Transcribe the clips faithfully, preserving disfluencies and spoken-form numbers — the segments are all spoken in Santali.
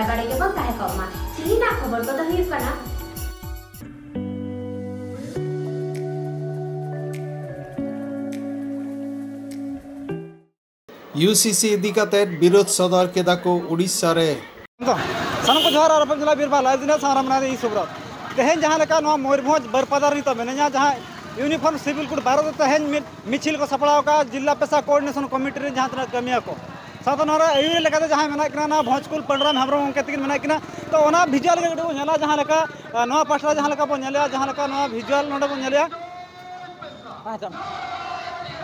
ᱵᱟᱲᱮ ᱜᱮᱵᱚᱱ ᱛᱟᱦᱮᱸ ᱠᱚᱜ ᱢᱟ᱾ ᱛᱮᱦᱮᱧᱟᱜ ᱠᱷᱚᱵᱚᱨ ᱠᱚᱫᱚ ᱦᱩᱭᱩᱜ ᱠᱟᱱᱟ᱾ ᱤᱭᱩ ᱥᱤ ᱥᱤ ᱤᱫᱤ ᱠᱟᱛᱮ ᱵᱤᱨᱳᱫ ᱥᱚᱫᱚᱨ ᱠᱮᱫᱟ ᱠᱚ ᱩᱲᱤᱥᱥᱟ ᱨᱮ᱾ ᱥᱟᱱᱟᱢ ᱠᱚ ᱡᱚᱦᱟᱨ ᱟᱨ ᱟᱯᱮ ᱡᱮᱞᱟ ᱵᱤᱨᱵᱟᱦᱟ ᱞᱟᱭᱤᱵᱷ ᱫᱤᱱᱟᱜ ᱥᱟᱶᱨᱟ ᱢᱮᱱᱟᱜ ᱤᱧ ᱥᱩᱵᱨᱚᱛ᱾ ᱛᱮᱦᱮᱧ ᱡᱟᱦᱟᱸ ᱞᱮᱠᱟ ᱱᱚᱣᱟ ᱢᱚᱭᱩᱨᱵᱷᱚᱸᱡᱽ ᱵᱟᱹᱨᱯᱟᱫᱟ ᱨᱮ ᱱᱤᱛᱚᱜ ᱢᱮᱱᱟᱹᱧᱟ, ᱡᱟᱦᱟᱸ ᱤᱭᱩᱱᱤᱯᱷᱚᱨᱢ ᱥᱤᱵᱤᱞ ᱠᱳᱰ ᱵᱟᱨᱮ ᱛᱮ ᱛᱮᱦᱮᱧ ᱢᱤᱫ ᱢᱤᱪᱷᱤᱞ ᱠᱚ ᱥᱟᱯᱲᱟᱣ ᱟᱠᱟᱫᱼᱟ ᱡᱮᱞᱟ ᱯᱮᱥᱟ ᱠᱳᱚᱨᱰᱤᱱᱮᱥᱚᱱ ᱠᱚᱢᱤᱴᱤ ᱨᱮᱱ ᱡᱟᱦᱟᱸ ᱛᱤᱱᱟᱹᱜ ᱠᱟᱹᱢᱤᱭᱟᱹ ᱠᱚ᱾ ᱥᱟᱶᱛᱮ ᱱᱚᱣᱟ ᱨᱮ ᱟᱹᱭᱩᱨᱤ ᱞᱮᱠᱟᱛᱮ ᱡᱟᱦᱟᱸᱭ ᱢᱮᱱᱟᱜ ᱠᱤᱱᱟ ᱱᱚᱣᱟ ᱵᱷᱚᱸᱡᱽᱠᱩᱞ ᱯᱟᱹᱱᱰᱨᱟᱢ ᱦᱮᱢᱵᱨᱚᱢ ᱜᱚᱢᱠᱮ ᱛᱤᱠᱤᱱ ᱢᱮᱱᱟᱜ ᱠᱤᱱᱟ᱾ ᱛᱚ ᱚᱱᱟ ᱵᱷᱤᱡᱩᱣᱟᱞ ᱜᱮ ᱠᱟᱹᱴᱤᱡ ᱵᱚᱱ ᱧᱮᱞᱟ, ᱡᱟᱦᱟᱸ ᱞᱮᱠᱟ ᱟᱨ ᱱᱚᱣᱟ ᱯᱟᱥᱴᱟ ᱡᱟᱦᱟᱸ ᱞᱮᱠᱟ ᱵᱚᱱ ᱧᱮᱞᱮᱜᱼᱟ, ᱡᱟᱦᱟᱸ ᱞᱮᱠᱟ ᱱᱚᱣᱟ ᱵᱷᱤᱡᱩᱣᱟᱞ ᱱᱚᱰᱮ ᱵᱚᱱ ᱧᱮᱞᱮᱜᱼᱟ,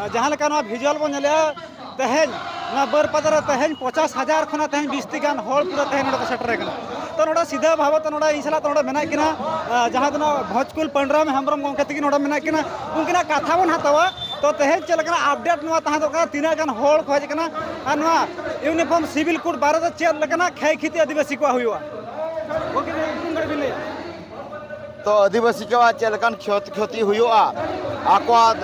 ᱟᱨ ᱡᱟᱦᱟᱸ ᱞᱮᱠᱟ ᱱᱚᱣᱟ ᱵᱷᱤᱡᱩᱣᱟᱞ ᱵᱚᱱ ᱧᱮᱞᱮᱜᱼᱟ, ᱛᱮᱦᱮᱧ ᱱᱚᱣᱟ ᱵᱟᱹᱨᱯᱟᱫᱟ ᱨᱮ ᱛᱮᱦᱮᱧ ᱯᱚᱧᱪᱟᱥ ᱦᱟᱡᱟᱨ ᱠᱷᱚᱱᱟᱜ ᱛᱮᱦᱮᱧ ᱵᱤᱥᱛᱤ ᱜᱟᱱ ᱦᱚᱲ ᱯᱩᱨᱟᱹ ᱛᱮᱦᱮᱧ ᱱᱚᱰᱮ ᱠᱚ ᱥᱮᱴᱮᱨ ᱟᱠᱟᱱᱟ᱾ ᱛᱚ, ᱱᱚᱰᱮ ᱥᱤᱫᱷᱟᱹ ᱵᱷᱟᱵᱚᱛ ᱱᱚᱰᱮ ᱤᱧ ᱥᱟᱞᱟᱜ ᱛᱚ ᱱᱚᱰᱮ ᱢᱮᱱᱟᱜ ᱠᱤᱱᱟ, ᱟᱨ ᱡᱟᱦᱟᱸ ᱫᱚ ᱱᱚᱣᱟ ᱵᱷᱚᱸᱡᱽᱠᱩᱞ ᱯᱟᱹᱱᱰᱨᱟᱢ ᱦᱮᱢᱵᱨᱚᱢ ᱜᱚᱢᱠᱮ ᱛᱟᱹᱠᱤᱱ ᱱᱚᱰᱮ ᱢᱮᱱᱟᱜ ᱠᱤᱱᱟ, ᱩᱱᱠᱤᱱᱟᱜ ᱠᱟᱛᱷᱟ ᱵᱚᱱ ᱦᱟᱛᱟᱣᱟ᱾ ᱛᱚ, ᱛᱮᱦᱮᱧ ᱪᱮᱫ ᱞᱮᱠᱟᱱᱟᱜ ᱟᱯᱰᱮᱴ ᱱᱚᱣᱟ ᱛᱟᱦᱮᱸ ᱫᱚᱨᱠᱟᱨ, ᱛᱤᱱᱟᱹᱜ ᱜᱟᱱ ᱦᱚᱲ ᱠᱚ ᱦᱮᱡ ᱟᱠᱟᱱᱟ, ᱟᱨ ᱱᱚᱣᱟ ᱤᱭᱩᱱᱤᱯᱷᱚᱨᱢ ᱥᱤᱵᱤᱞ ᱠᱳᱰ ᱵᱟᱨᱮ ᱛᱮ ᱪᱮᱫ ᱞᱮᱠᱟᱱᱟᱜ ᱠᱷᱟᱹᱭ ᱠᱷᱤᱛᱤ ᱟᱹᱫᱤᱵᱟᱹᱥᱤ ᱠᱚᱣᱟᱜ ᱦᱩᱭᱩᱜᱼᱟ? ᱜᱚᱢᱠᱮ, ᱢᱤᱫ ᱜᱷᱟᱹᱲᱤᱡ ᱵᱤᱱ ᱞᱟᱹᱭᱟ᱾ ᱛᱚ ᱟᱹᱫᱤᱵᱟᱹᱥᱤ ᱠᱚᱣᱟᱜ ᱪᱮᱫ ᱞᱮᱠᱟᱱ ᱠᱷᱚᱛ-, ᱠᱷᱚᱛᱤ ᱦᱩᱭᱩᱜᱼᱟ? ᱟᱠᱚᱣᱟᱜ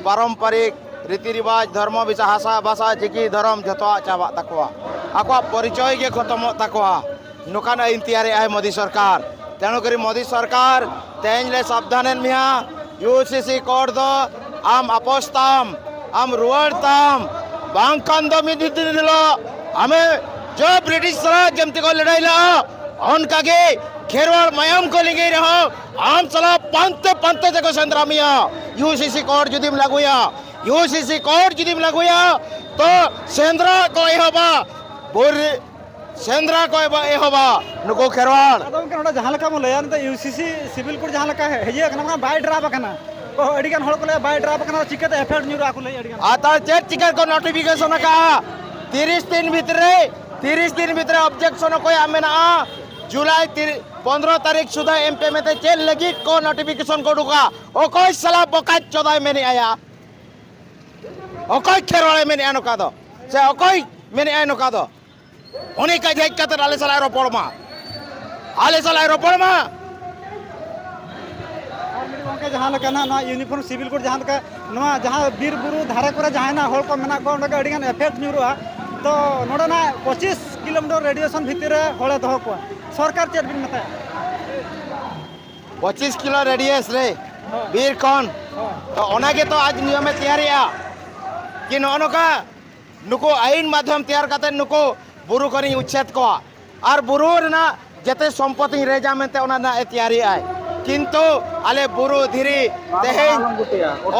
ᱯᱟᱨᱚᱢᱯᱟᱨᱤᱠ ᱨᱤᱛᱤ ᱨᱤᱵᱟᱡᱽ, ᱫᱷᱚᱨᱢᱚ ᱵᱤᱥᱟ-, ᱦᱟᱥᱟ ᱵᱷᱟᱥᱟ, ᱪᱤᱠᱤ, ᱫᱷᱚᱨᱚᱢ ᱡᱷᱚᱛᱚᱣᱟᱜ ᱪᱟᱵᱟᱜ ᱛᱟᱠᱚᱣᱟ᱾ ᱟᱠᱚᱣᱟᱜ ᱯᱚᱨᱤᱪᱚᱭ ᱜᱮ ᱠᱷᱚᱛᱚᱢᱚᱜ ᱛᱟᱠᱚᱣᱟ᱾ ᱱᱚᱝᱠᱟᱱ ᱟᱹᱭᱤᱱ ᱛᱮᱭᱟᱨᱮᱜᱼᱟᱭ ᱢᱳᱫᱤ ᱥᱚᱨᱠᱟᱨ᱾ ᱛᱮᱱᱩ ᱠᱚᱨᱤ ᱢᱳᱫᱤ ᱥᱚᱨᱠᱟᱨ ᱛᱮᱦᱮᱧ ᱞᱮ ᱥᱟᱵᱫᱷᱟᱱᱮᱱ ᱢᱮᱭᱟ, ᱤᱭᱩ ᱥᱤ ᱥᱤ ᱠᱳᱰ ᱫᱚ ᱟᱢ ᱟᱯᱚᱥ ᱛᱟᱢ, ᱟᱢ ᱨᱩᱣᱟᱹᱲ ᱛᱟᱢ, ᱵᱟᱝᱠᱷᱟᱱ ᱫᱚ ᱢᱤᱫ ᱫᱤᱱ ᱦᱤᱞᱳᱜ ᱟᱢᱮ ᱡᱚ ᱵᱨᱤᱴᱤᱥ ᱥᱟᱞᱟᱜ ᱡᱮᱢᱛᱤ ᱠᱚ ᱞᱟᱹᱲᱦᱟᱹᱭ ᱞᱟᱜᱼᱟ, ᱚᱱᱠᱟᱜᱮ ᱠᱷᱮᱨᱣᱟᱲ ᱢᱟᱭᱟᱢ ᱠᱚ ᱞᱤᱸᱜᱤ ᱨᱮᱦᱚᱸ ᱟᱢ ᱥᱟᱞᱟᱜ ᱯᱟᱱᱛᱮ ᱯᱟᱱᱛᱮ ᱛᱮᱠᱚ ᱥᱮᱸᱫᱽᱨᱟ ᱢᱮᱭᱟ᱾ ᱤᱭᱩ ᱥᱤ ᱥᱤ ᱠᱳᱰ ᱡᱩᱫᱤᱢ ᱞᱟᱹᱜᱩᱭᱟ, ᱤᱭᱩ ᱥᱤ ᱥᱤ ᱠᱳᱰ ᱡᱩᱫᱤᱢ ᱞᱟᱹᱜᱩᱭᱟ, ᱛᱚ ᱥᱮᱸᱫᱽᱨᱟ ᱠᱚ ᱮᱦᱚᱵᱟ᱾ ᱵᱩᱨ-, ᱥᱮᱸᱫᱽᱨᱟ ᱠᱚ ᱮᱵᱟ-, ᱮᱦᱚᱵᱟ ᱱᱩᱠᱩ ᱠᱷᱮᱨᱣᱟᱲ᱾ ᱟᱫᱚ ᱜᱚᱢᱠᱮ, ᱱᱚᱰᱮ ᱡᱟᱦᱟᱸ ᱞᱮᱠᱟ ᱵᱚᱱ ᱞᱟᱹᱭᱟ, ᱱᱤᱛᱚᱜ ᱤᱭᱩ ᱥᱤ ᱥᱤ ᱥᱤᱵᱤᱞ ᱠᱳᱰ ᱡᱟᱦᱟᱸ ᱞᱮᱠᱟ ᱦᱮᱡ ᱟᱠᱟᱱᱟ, ᱢᱟᱱᱮ ᱵᱟᱭ ᱰᱨᱟᱯ ᱟᱠᱟᱱᱟ᱾ ᱠᱚ, ᱟᱹᱰᱤ ᱜᱟᱱ ᱦᱚᱲ ᱠᱚ ᱞᱟᱹᱭᱟ ᱵᱟᱭ ᱰᱨᱟᱯ ᱟᱠᱟᱱᱟ, ᱪᱤᱠᱟᱹᱛᱮ ᱮᱯᱷᱮᱠᱴ ᱧᱩᱨᱩᱜᱼᱟ ᱠᱚ ᱞᱟᱹᱭ ᱟᱹᱰᱤ ᱜᱟᱱ᱾ ᱟᱨ ᱛᱟᱦᱞᱮ ᱪᱮᱫ ᱪᱤᱠᱟᱹ ᱠᱚ ᱱᱳᱴᱤᱯᱷᱤᱠᱮᱥᱚᱱ ᱟᱠᱟᱜᱼᱟ? ᱛᱤᱨᱤᱥ ᱫᱤᱱ ᱵᱷᱤᱛᱨᱤ, ᱛᱤᱨᱤᱥ ᱫᱤᱱ ᱵᱷᱤᱛᱨᱤ ᱚᱵᱡᱮᱠᱥᱚᱱ ᱚᱠᱚᱭᱟᱜ ᱢᱮᱱᱟᱜᱼᱟ? ᱡᱩᱞᱟᱭ ᱛᱤᱨᱤ-, ᱯᱚᱱᱫᱽᱨᱚ ᱛᱟᱹᱨᱤᱠᱷ ᱥᱩᱫᱷᱟᱹ ᱮᱢ ᱯᱮ ᱢᱮᱱᱛᱮ ᱪᱮᱫ ᱞᱟᱹᱜᱤᱫ ᱠᱚ ᱱᱳᱴᱤᱯᱷᱤᱠᱮᱥᱚᱱ ᱠᱚ ᱩᱰᱩᱠᱟ? ᱚᱠᱚᱭ ᱥᱟᱞᱟ ᱵᱚᱠᱟ ᱪᱚᱫᱟᱭ ᱢᱮᱱᱮᱜᱼᱟᱭᱟ? ᱚᱠᱚᱭ ᱠᱷᱮᱨᱣᱟᱲᱮ ᱢᱮᱱᱮᱜᱼᱟ ᱱᱚᱝᱠᱟ ᱫᱚ? ᱥᱮ ᱚᱠᱚᱭ ᱢᱮᱱᱮᱜᱼᱟᱭ ᱱᱚᱝᱠᱟ ᱫᱚ? ᱩᱱᱤ ᱠᱟᱡ ᱦᱮᱡ ᱠᱟᱛᱮ ᱟᱞᱮ ᱥᱟᱞᱟᱜ ᱨᱚᱯᱚᱲ ᱢᱟ, ᱟᱞᱮ ᱥᱟᱞᱟᱜ ᱨᱚᱯᱚᱲ ᱢᱟ᱾ ᱟᱨ ᱢᱤᱫ ᱜᱚᱢᱠᱮ, ᱡᱟᱦᱟᱸ ᱞᱮᱠᱟ ᱱᱟᱜ ᱱᱚᱣᱟ ᱤᱭᱩᱱᱤᱯᱷᱚᱨᱢ ᱥᱤᱵᱤᱞ ᱠᱳᱰ, ᱡᱟᱦᱟᱸ ᱞᱮᱠᱟ ᱱᱚᱣᱟ ᱡᱟᱦᱟᱸ ᱵᱤᱨ ᱵᱩᱨᱩ ᱫᱷᱟᱨᱮ ᱠᱚᱨᱮ ᱡᱟᱦᱟᱸᱭ ᱱᱟᱜ ᱦᱚᱲ ᱠᱚ ᱢᱮᱱᱟᱜ ᱠᱚᱣᱟ, ᱚᱸᱰᱮ ᱜᱮ ᱟᱹᱰᱤ ᱜᱟᱱ ᱮᱯᱷᱮᱠᱴ ᱧᱩᱨᱩᱜᱼᱟ᱾ ᱛᱚ ᱱᱚᱰᱮᱱᱟᱜ ᱠᱳᱥᱤᱥ ᱠᱤᱞᱳᱢᱤᱴᱟᱨ ᱨᱮᱰᱤᱭᱮᱥᱚᱱ ᱵᱷᱤᱛᱤᱨ ᱨᱮ ᱦᱚᱲᱮ ᱫᱚᱦᱚ ᱠᱚᱣᱟ, ᱥᱚᱨᱠᱟᱨ ᱪᱮᱫ ᱵᱤᱱ ᱢᱮᱛᱟᱭᱟ? ᱯᱚᱸᱪᱤᱥ ᱠᱤᱞᱳ ᱨᱮᱰᱤᱭᱮᱥ ᱨᱮ ᱦᱳᱭ᱾ ᱵᱤᱨ ᱠᱷᱚᱱ᱾ ᱦᱳᱭ᱾ ᱛᱚ ᱚᱱᱟ ᱜᱮᱛᱚ ᱟᱡ ᱱᱤᱭᱚᱢᱮ ᱛᱮᱭᱟᱨᱮᱜᱼᱟ ᱠᱤ ᱱᱚᱜᱼᱚ ᱱᱚᱝᱠᱟ ᱱᱩᱠᱩ ᱟᱹᱭᱤᱱ ᱢᱟᱫᱽᱫᱷᱚᱢ ᱛᱮᱭᱟᱨ ᱠᱟᱛᱮ ᱱᱩᱠᱩ ᱵᱩᱨᱩ ᱠᱷᱚᱱᱤᱧ ᱩᱪᱪᱷᱮᱫ ᱠᱚᱣᱟ ᱟᱨ ᱵᱩᱨᱩ ᱨᱮᱱᱟᱜ ᱡᱮᱛᱮ ᱥᱚᱢᱯᱚᱛᱤᱧ ᱨᱮᱡᱟ ᱢᱮᱱᱛᱮ ᱚᱱᱟ ᱨᱮᱱᱟᱜ ᱮ ᱛᱮᱭᱟᱨᱮᱜᱼᱟᱭ᱾ ᱠᱤᱱᱛᱩ ᱟᱞᱮ ᱵᱩᱨᱩ ᱫᱷᱤᱨᱤ ᱛᱮᱦᱮᱧ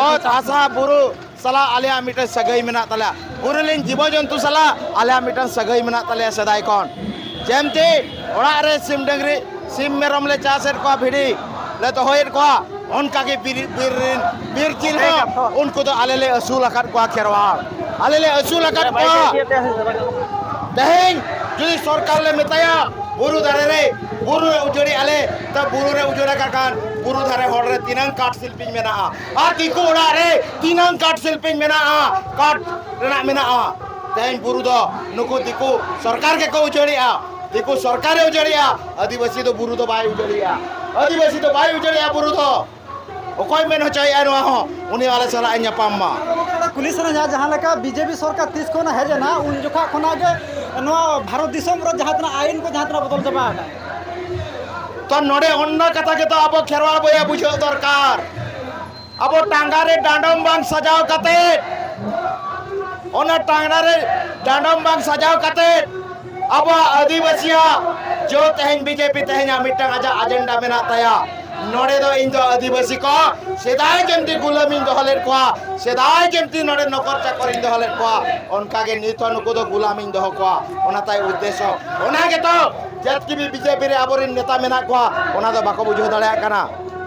ᱚᱛ ᱦᱟᱥᱟ ᱵᱩᱨᱩ ᱥᱟᱞᱟᱜ ᱟᱞᱮᱭᱟᱜ ᱢᱤᱫᱴᱟᱝ ᱥᱟᱹᱜᱟᱹᱭ ᱢᱮᱱᱟᱜ ᱛᱟᱞᱮᱭᱟ, ᱵᱩᱨᱩ ᱨᱮᱱ ᱡᱤᱵᱚ ᱡᱚᱱᱛᱩ ᱥᱟᱞᱟᱜ ᱟᱞᱮᱭᱟᱜ ᱢᱤᱫᱴᱟᱝ ᱥᱟᱹᱜᱟᱹᱭ ᱢᱮᱱᱟᱜ ᱛᱟᱞᱮᱭᱟ ᱥᱮᱫᱟᱭ ᱠᱷᱚᱱ᱾ ᱡᱮᱢᱛᱤ ᱚᱲᱟᱜ ᱨᱮ ᱥᱤᱢ ᱰᱟᱹᱝᱨᱤ, ᱥᱤᱢ ᱢᱮᱨᱚᱢ ᱞᱮ ᱪᱟᱥᱮᱫ ᱠᱚᱣᱟ, ᱵᱷᱤᱰᱤ ᱞᱮ ᱫᱚᱦᱚᱭᱮᱫ ᱠᱚᱣᱟ, ᱚᱱᱠᱟᱜᱮ ᱵᱤᱨ, ᱵᱤᱨ ᱨᱮᱱ ᱵᱤᱨ ᱪᱤᱞ ᱦᱚᱸ ᱩᱱᱠᱩ ᱫᱚ ᱟᱞᱮ ᱞᱮ ᱟᱹᱥᱩᱞ ᱟᱠᱟᱫ ᱠᱚᱣᱟ ᱠᱷᱮᱨᱣᱟᱲ, ᱟᱞᱮ ᱞᱮ ᱟᱹᱥᱩᱞ ᱟᱠᱟᱫ ᱠᱚᱣᱟ᱾ ᱛᱮᱦᱮᱧ ᱡᱩᱫᱤ ᱥᱚᱨᱠᱟᱨ ᱞᱮ ᱢᱮᱛᱟᱭᱟ ᱵᱩᱨᱩ ᱫᱷᱟᱨᱮ ᱨᱮ, ᱵᱩᱨᱩ ᱨᱮ ᱩᱡᱟᱹᱲᱮᱫᱼᱟ ᱞᱮ, ᱛᱚ ᱵᱩᱨᱩ ᱨᱮ ᱩᱡᱟᱹᱲ ᱟᱠᱟᱫ ᱠᱷᱟᱱ ᱵᱩᱨᱩ ᱫᱷᱟᱨᱮ ᱦᱚᱲ ᱨᱮ ᱛᱤᱱᱟᱹᱝ ᱠᱟᱴ ᱥᱤᱞᱯᱤᱧ ᱢᱮᱱᱟᱜᱼᱟ ᱟᱨ ᱫᱤᱠᱩ ᱚᱲᱟᱜ ᱨᱮ ᱛᱤᱱᱟᱹᱝ ᱠᱟᱴ ᱥᱤᱞᱯᱤᱧ ᱢᱮᱱᱟᱜᱼᱟ, ᱠᱟᱴ ᱨᱮᱱᱟᱜ ᱢᱮᱱᱟᱜᱼᱟ᱾ ᱛᱮᱦᱮᱧ ᱵᱩᱨᱩ ᱫᱚ ᱱᱩᱠᱩ ᱫᱤᱠᱩ ᱥᱚᱨᱠᱟᱨ ᱜᱮᱠᱚ ᱩᱡᱟᱹᱲᱮᱜᱼᱟ, ᱫᱤᱠᱩ ᱥᱚᱨᱠᱟᱨᱮ ᱩᱡᱟᱹᱲᱮᱜᱼᱟ, ᱟᱹᱫᱤᱵᱟᱹᱥᱤ ᱫᱚ ᱵᱩᱨᱩ ᱫᱚ ᱵᱟᱭ ᱩᱡᱟᱹᱲᱮᱜᱼᱟ, ᱟᱹᱫᱤᱵᱟᱹᱥᱤ ᱫᱚ ᱵᱟᱭ ᱩᱡᱟᱹᱲᱮᱜᱼᱟ ᱵᱩᱨᱩ ᱫᱚ᱾ ᱚᱠᱚᱭ ᱢᱮᱱ ᱦᱚᱪᱚᱭᱮᱫᱼᱟ ᱱᱚᱣᱟ ᱦᱚᱸ, ᱩᱱᱤ ᱟᱞᱮ ᱥᱟᱞᱟᱜ ᱮ ᱧᱟᱯᱟᱢ ᱢᱟ᱾ ᱠᱩᱞᱤ ᱥᱟᱱᱟᱧᱟ, ᱡᱟᱦᱟᱸ ᱞᱮᱠᱟ ᱵᱤᱡᱮᱯᱤ ᱥᱚᱨᱠᱟᱨ ᱛᱤᱥ ᱠᱷᱚᱱ ᱦᱮᱡ ᱮᱱᱟ, ᱩᱱ ᱡᱚᱠᱷᱚᱱ ᱠᱷᱚᱱᱟᱜ ᱜᱮ ᱱᱚᱣᱟ ᱵᱷᱟᱨᱚᱛ ᱫᱤᱥᱚᱢ ᱨᱮ ᱡᱟᱦᱟᱸ ᱛᱤᱱᱟᱹᱜ ᱟᱭᱤᱱ ᱠᱚ ᱡᱟᱦᱟᱸ ᱛᱤᱱᱟᱹᱜ ᱵᱚᱫᱚᱞ ᱪᱟᱵᱟ ᱟᱠᱟᱱᱟ᱾ ᱛᱚ ᱱᱚᱰᱮ ᱚᱱᱟ ᱠᱟᱛᱷᱟ ᱜᱮᱛᱚ ᱟᱵᱚ ᱠᱷᱮᱨᱣᱟᱲ ᱵᱚᱭᱦᱟ ᱵᱩᱡᱷᱟᱹᱣ ᱫᱚᱨᱠᱟᱨ᱾ ᱟᱵᱚ ᱴᱟᱸᱜᱟ ᱨᱮ ᱰᱟᱸᱰᱚᱢ ᱵᱟᱝ ᱥᱟᱡᱟᱣ ᱠᱟᱛᱮ, ᱚᱱᱟ ᱴᱟᱸᱜᱟ ᱨᱮ ᱰᱟᱸᱰᱚᱢ ᱵᱟᱝ ᱥᱟᱡᱟᱣ ᱠᱟᱛᱮ ᱟᱵᱚᱣᱟᱜ ᱟᱹᱫᱤᱵᱟᱹᱥᱤᱭᱟᱜ ᱡᱚ ᱛᱮᱦᱮᱧ ᱵᱤᱡᱮᱯᱤ ᱛᱮᱦᱮᱧᱟᱜ ᱢᱤᱫᱴᱟᱝ ᱟᱡᱟᱜ ᱟᱡᱮᱱᱰᱟ ᱢᱮᱱᱟᱜ ᱛᱟᱭᱟ᱾ ᱱᱚᱰᱮ ᱫᱚ ᱤᱧ ᱫᱚ ᱟᱹᱫᱤᱵᱟᱹᱥᱤ ᱠᱚ ᱥᱮᱫᱟᱭ ᱡᱮᱢᱛᱤ ᱜᱩᱞᱟᱹᱢᱤᱧ ᱫᱚᱦᱚ ᱞᱮᱫ ᱠᱚᱣᱟ, ᱥᱮᱫᱟᱭ ᱡᱮᱢᱛᱤ ᱱᱚᱰᱮ ᱱᱚᱠᱚᱨ ᱪᱟᱠᱚᱨᱤᱧ ᱫᱚᱦᱚ ᱞᱮᱫ ᱠᱚᱣᱟ, ᱚᱱᱠᱟᱜᱮ ᱱᱤᱛ ᱦᱚᱸ ᱱᱩᱠᱩ ᱫᱚ ᱜᱩᱞᱟᱢᱤᱧ ᱫᱚᱦᱚ ᱠᱚᱣᱟ᱾ ᱚᱱᱟ ᱛᱟᱭ ᱩᱫᱽᱫᱮᱥᱥᱚ᱾ ᱚᱱᱟ ᱜᱮᱛᱚ ᱡᱟᱹᱛ ᱠᱤ ᱵᱤᱡᱮᱯᱤ ᱨᱮ ᱟᱵᱚᱨᱮᱱ ᱱᱮᱛᱟ ᱢᱮᱱᱟᱜ ᱠᱚᱣᱟ, ᱚᱱᱟ ᱫᱚ ᱵᱟᱠᱚ ᱵᱩᱡᱷᱟᱹᱣ ᱫᱟᱲᱮᱭᱟᱜ ᱠᱟᱱᱟ᱾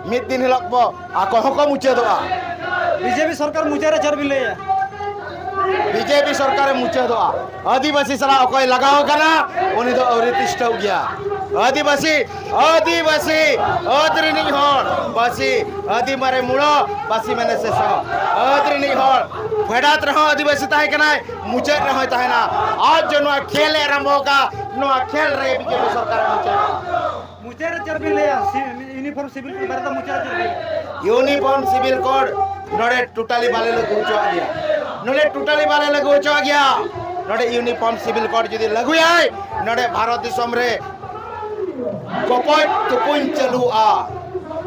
ᱢᱤᱫ ᱫᱤᱱ ᱦᱤᱞᱳᱜ ᱠᱚ ᱟᱠᱚ ᱦᱚᱸᱠᱚ ᱢᱩᱪᱟᱹᱫᱚᱜᱼᱟ᱾ ᱵᱤᱡᱮᱯᱤ ᱥᱚᱨᱠᱟᱨ ᱢᱩᱪᱟᱹᱫ ᱨᱮ ᱪᱮᱫ ᱵᱤᱱ ᱞᱟᱹᱭᱟ? ᱵᱤᱡᱮᱯᱤ ᱥᱚᱨᱠᱟᱨᱮ ᱢᱩᱪᱟᱹᱫᱚᱜᱼᱟ᱾ ᱟᱹᱫᱤᱵᱟᱹᱥᱤ ᱥᱟᱞᱟᱜ ᱚᱠᱚᱭ ᱞᱟᱜᱟᱣ ᱟᱠᱟᱱᱟ, ᱩᱱᱤ ᱫᱚ ᱟᱹᱣᱨᱤ ᱛᱤᱥᱴᱟᱹᱣ ᱜᱮᱭᱟ᱾ ᱟᱹᱫᱤᱵᱟᱹᱥᱤ, ᱟᱹᱫᱤᱵᱟᱹᱥᱤ, ᱟᱹᱫ ᱨᱤᱱᱤᱡ ᱦᱚᱲ, ᱵᱟᱹᱥᱤ, ᱟᱹᱫᱤ ᱢᱟᱨᱮ ᱢᱩᱲᱚ, ᱵᱟᱹᱥᱤ ᱢᱮᱱᱮ ᱥᱮᱥᱚ᱾ ᱟᱹᱫ ᱨᱤᱱᱤᱡ ᱦᱚᱲ, ᱯᱷᱮᱰᱟᱛ ᱨᱮᱦᱚᱸ ᱟᱹᱫᱤᱵᱟᱹᱥᱤ ᱛᱟᱦᱮᱸ ᱠᱟᱱᱟᱭ, ᱢᱩᱪᱟᱹᱫ ᱨᱮᱦᱚᱸᱭ ᱛᱟᱦᱮᱱᱟ᱾ ᱟᱨ ᱡᱮ ᱱᱚᱣᱟ ᱠᱷᱮᱞ ᱮ ᱟᱨᱟᱢᱵᱚ ᱟᱠᱟᱫ, ᱱᱚᱣᱟ ᱠᱷᱮᱞ ᱨᱮ ᱵᱤᱡᱮᱯᱤ ᱥᱚᱨᱠᱟᱨᱮ ᱢᱩᱪᱟᱹᱫ᱾ ᱢᱩᱪᱟᱹᱫ ᱨᱮ ᱪᱮᱫ ᱵᱤᱱ ᱞᱟᱹᱭᱟ? ᱥᱤ-, ᱤᱭᱩᱱᱤᱯᱷᱚᱨᱢ ᱥᱤᱵᱤᱞ ᱠᱳᱰ ᱵᱟᱨᱮ ᱛᱮ ᱢᱩᱪᱟᱹᱫ ᱨᱮ ᱪᱮᱫ ᱵᱤᱱ ᱞᱟᱹᱭᱟ? ᱤᱭᱩᱱᱤᱯᱷᱚᱨᱢ ᱥᱤᱵᱤᱞ ᱠᱳᱰ ᱱᱚᱰᱮ ᱴᱳᱴᱟᱞᱤ ᱵᱟᱞᱮ ᱞᱟᱹᱜᱩ ᱦᱚᱪᱚᱣᱟᱜ ᱜᱮᱭᱟ᱾ ᱱᱚᱰᱮ ᱴᱳᱴᱟᱞᱤ ᱵᱟᱞᱮ ᱞᱟᱹᱜᱩ ᱦᱚᱪᱚᱣᱟᱜ ᱜᱮᱭᱟ᱾ ᱱᱚᱰᱮ ᱤᱭᱩᱱᱤᱯᱷᱚᱨᱢ ᱥᱤᱵᱤᱞ ᱠᱳᱰ ᱡᱩᱫᱤ ᱞᱟᱹᱜᱩᱭᱟᱭ, ᱱᱚᱰᱮ ᱵᱷᱟᱨᱚᱛ ᱫᱤᱥᱚᱢ ᱨᱮ ᱜᱚᱯᱚᱡ ᱛᱩᱯᱩᱧ ᱪᱟᱹᱞᱩᱜᱼᱟ᱾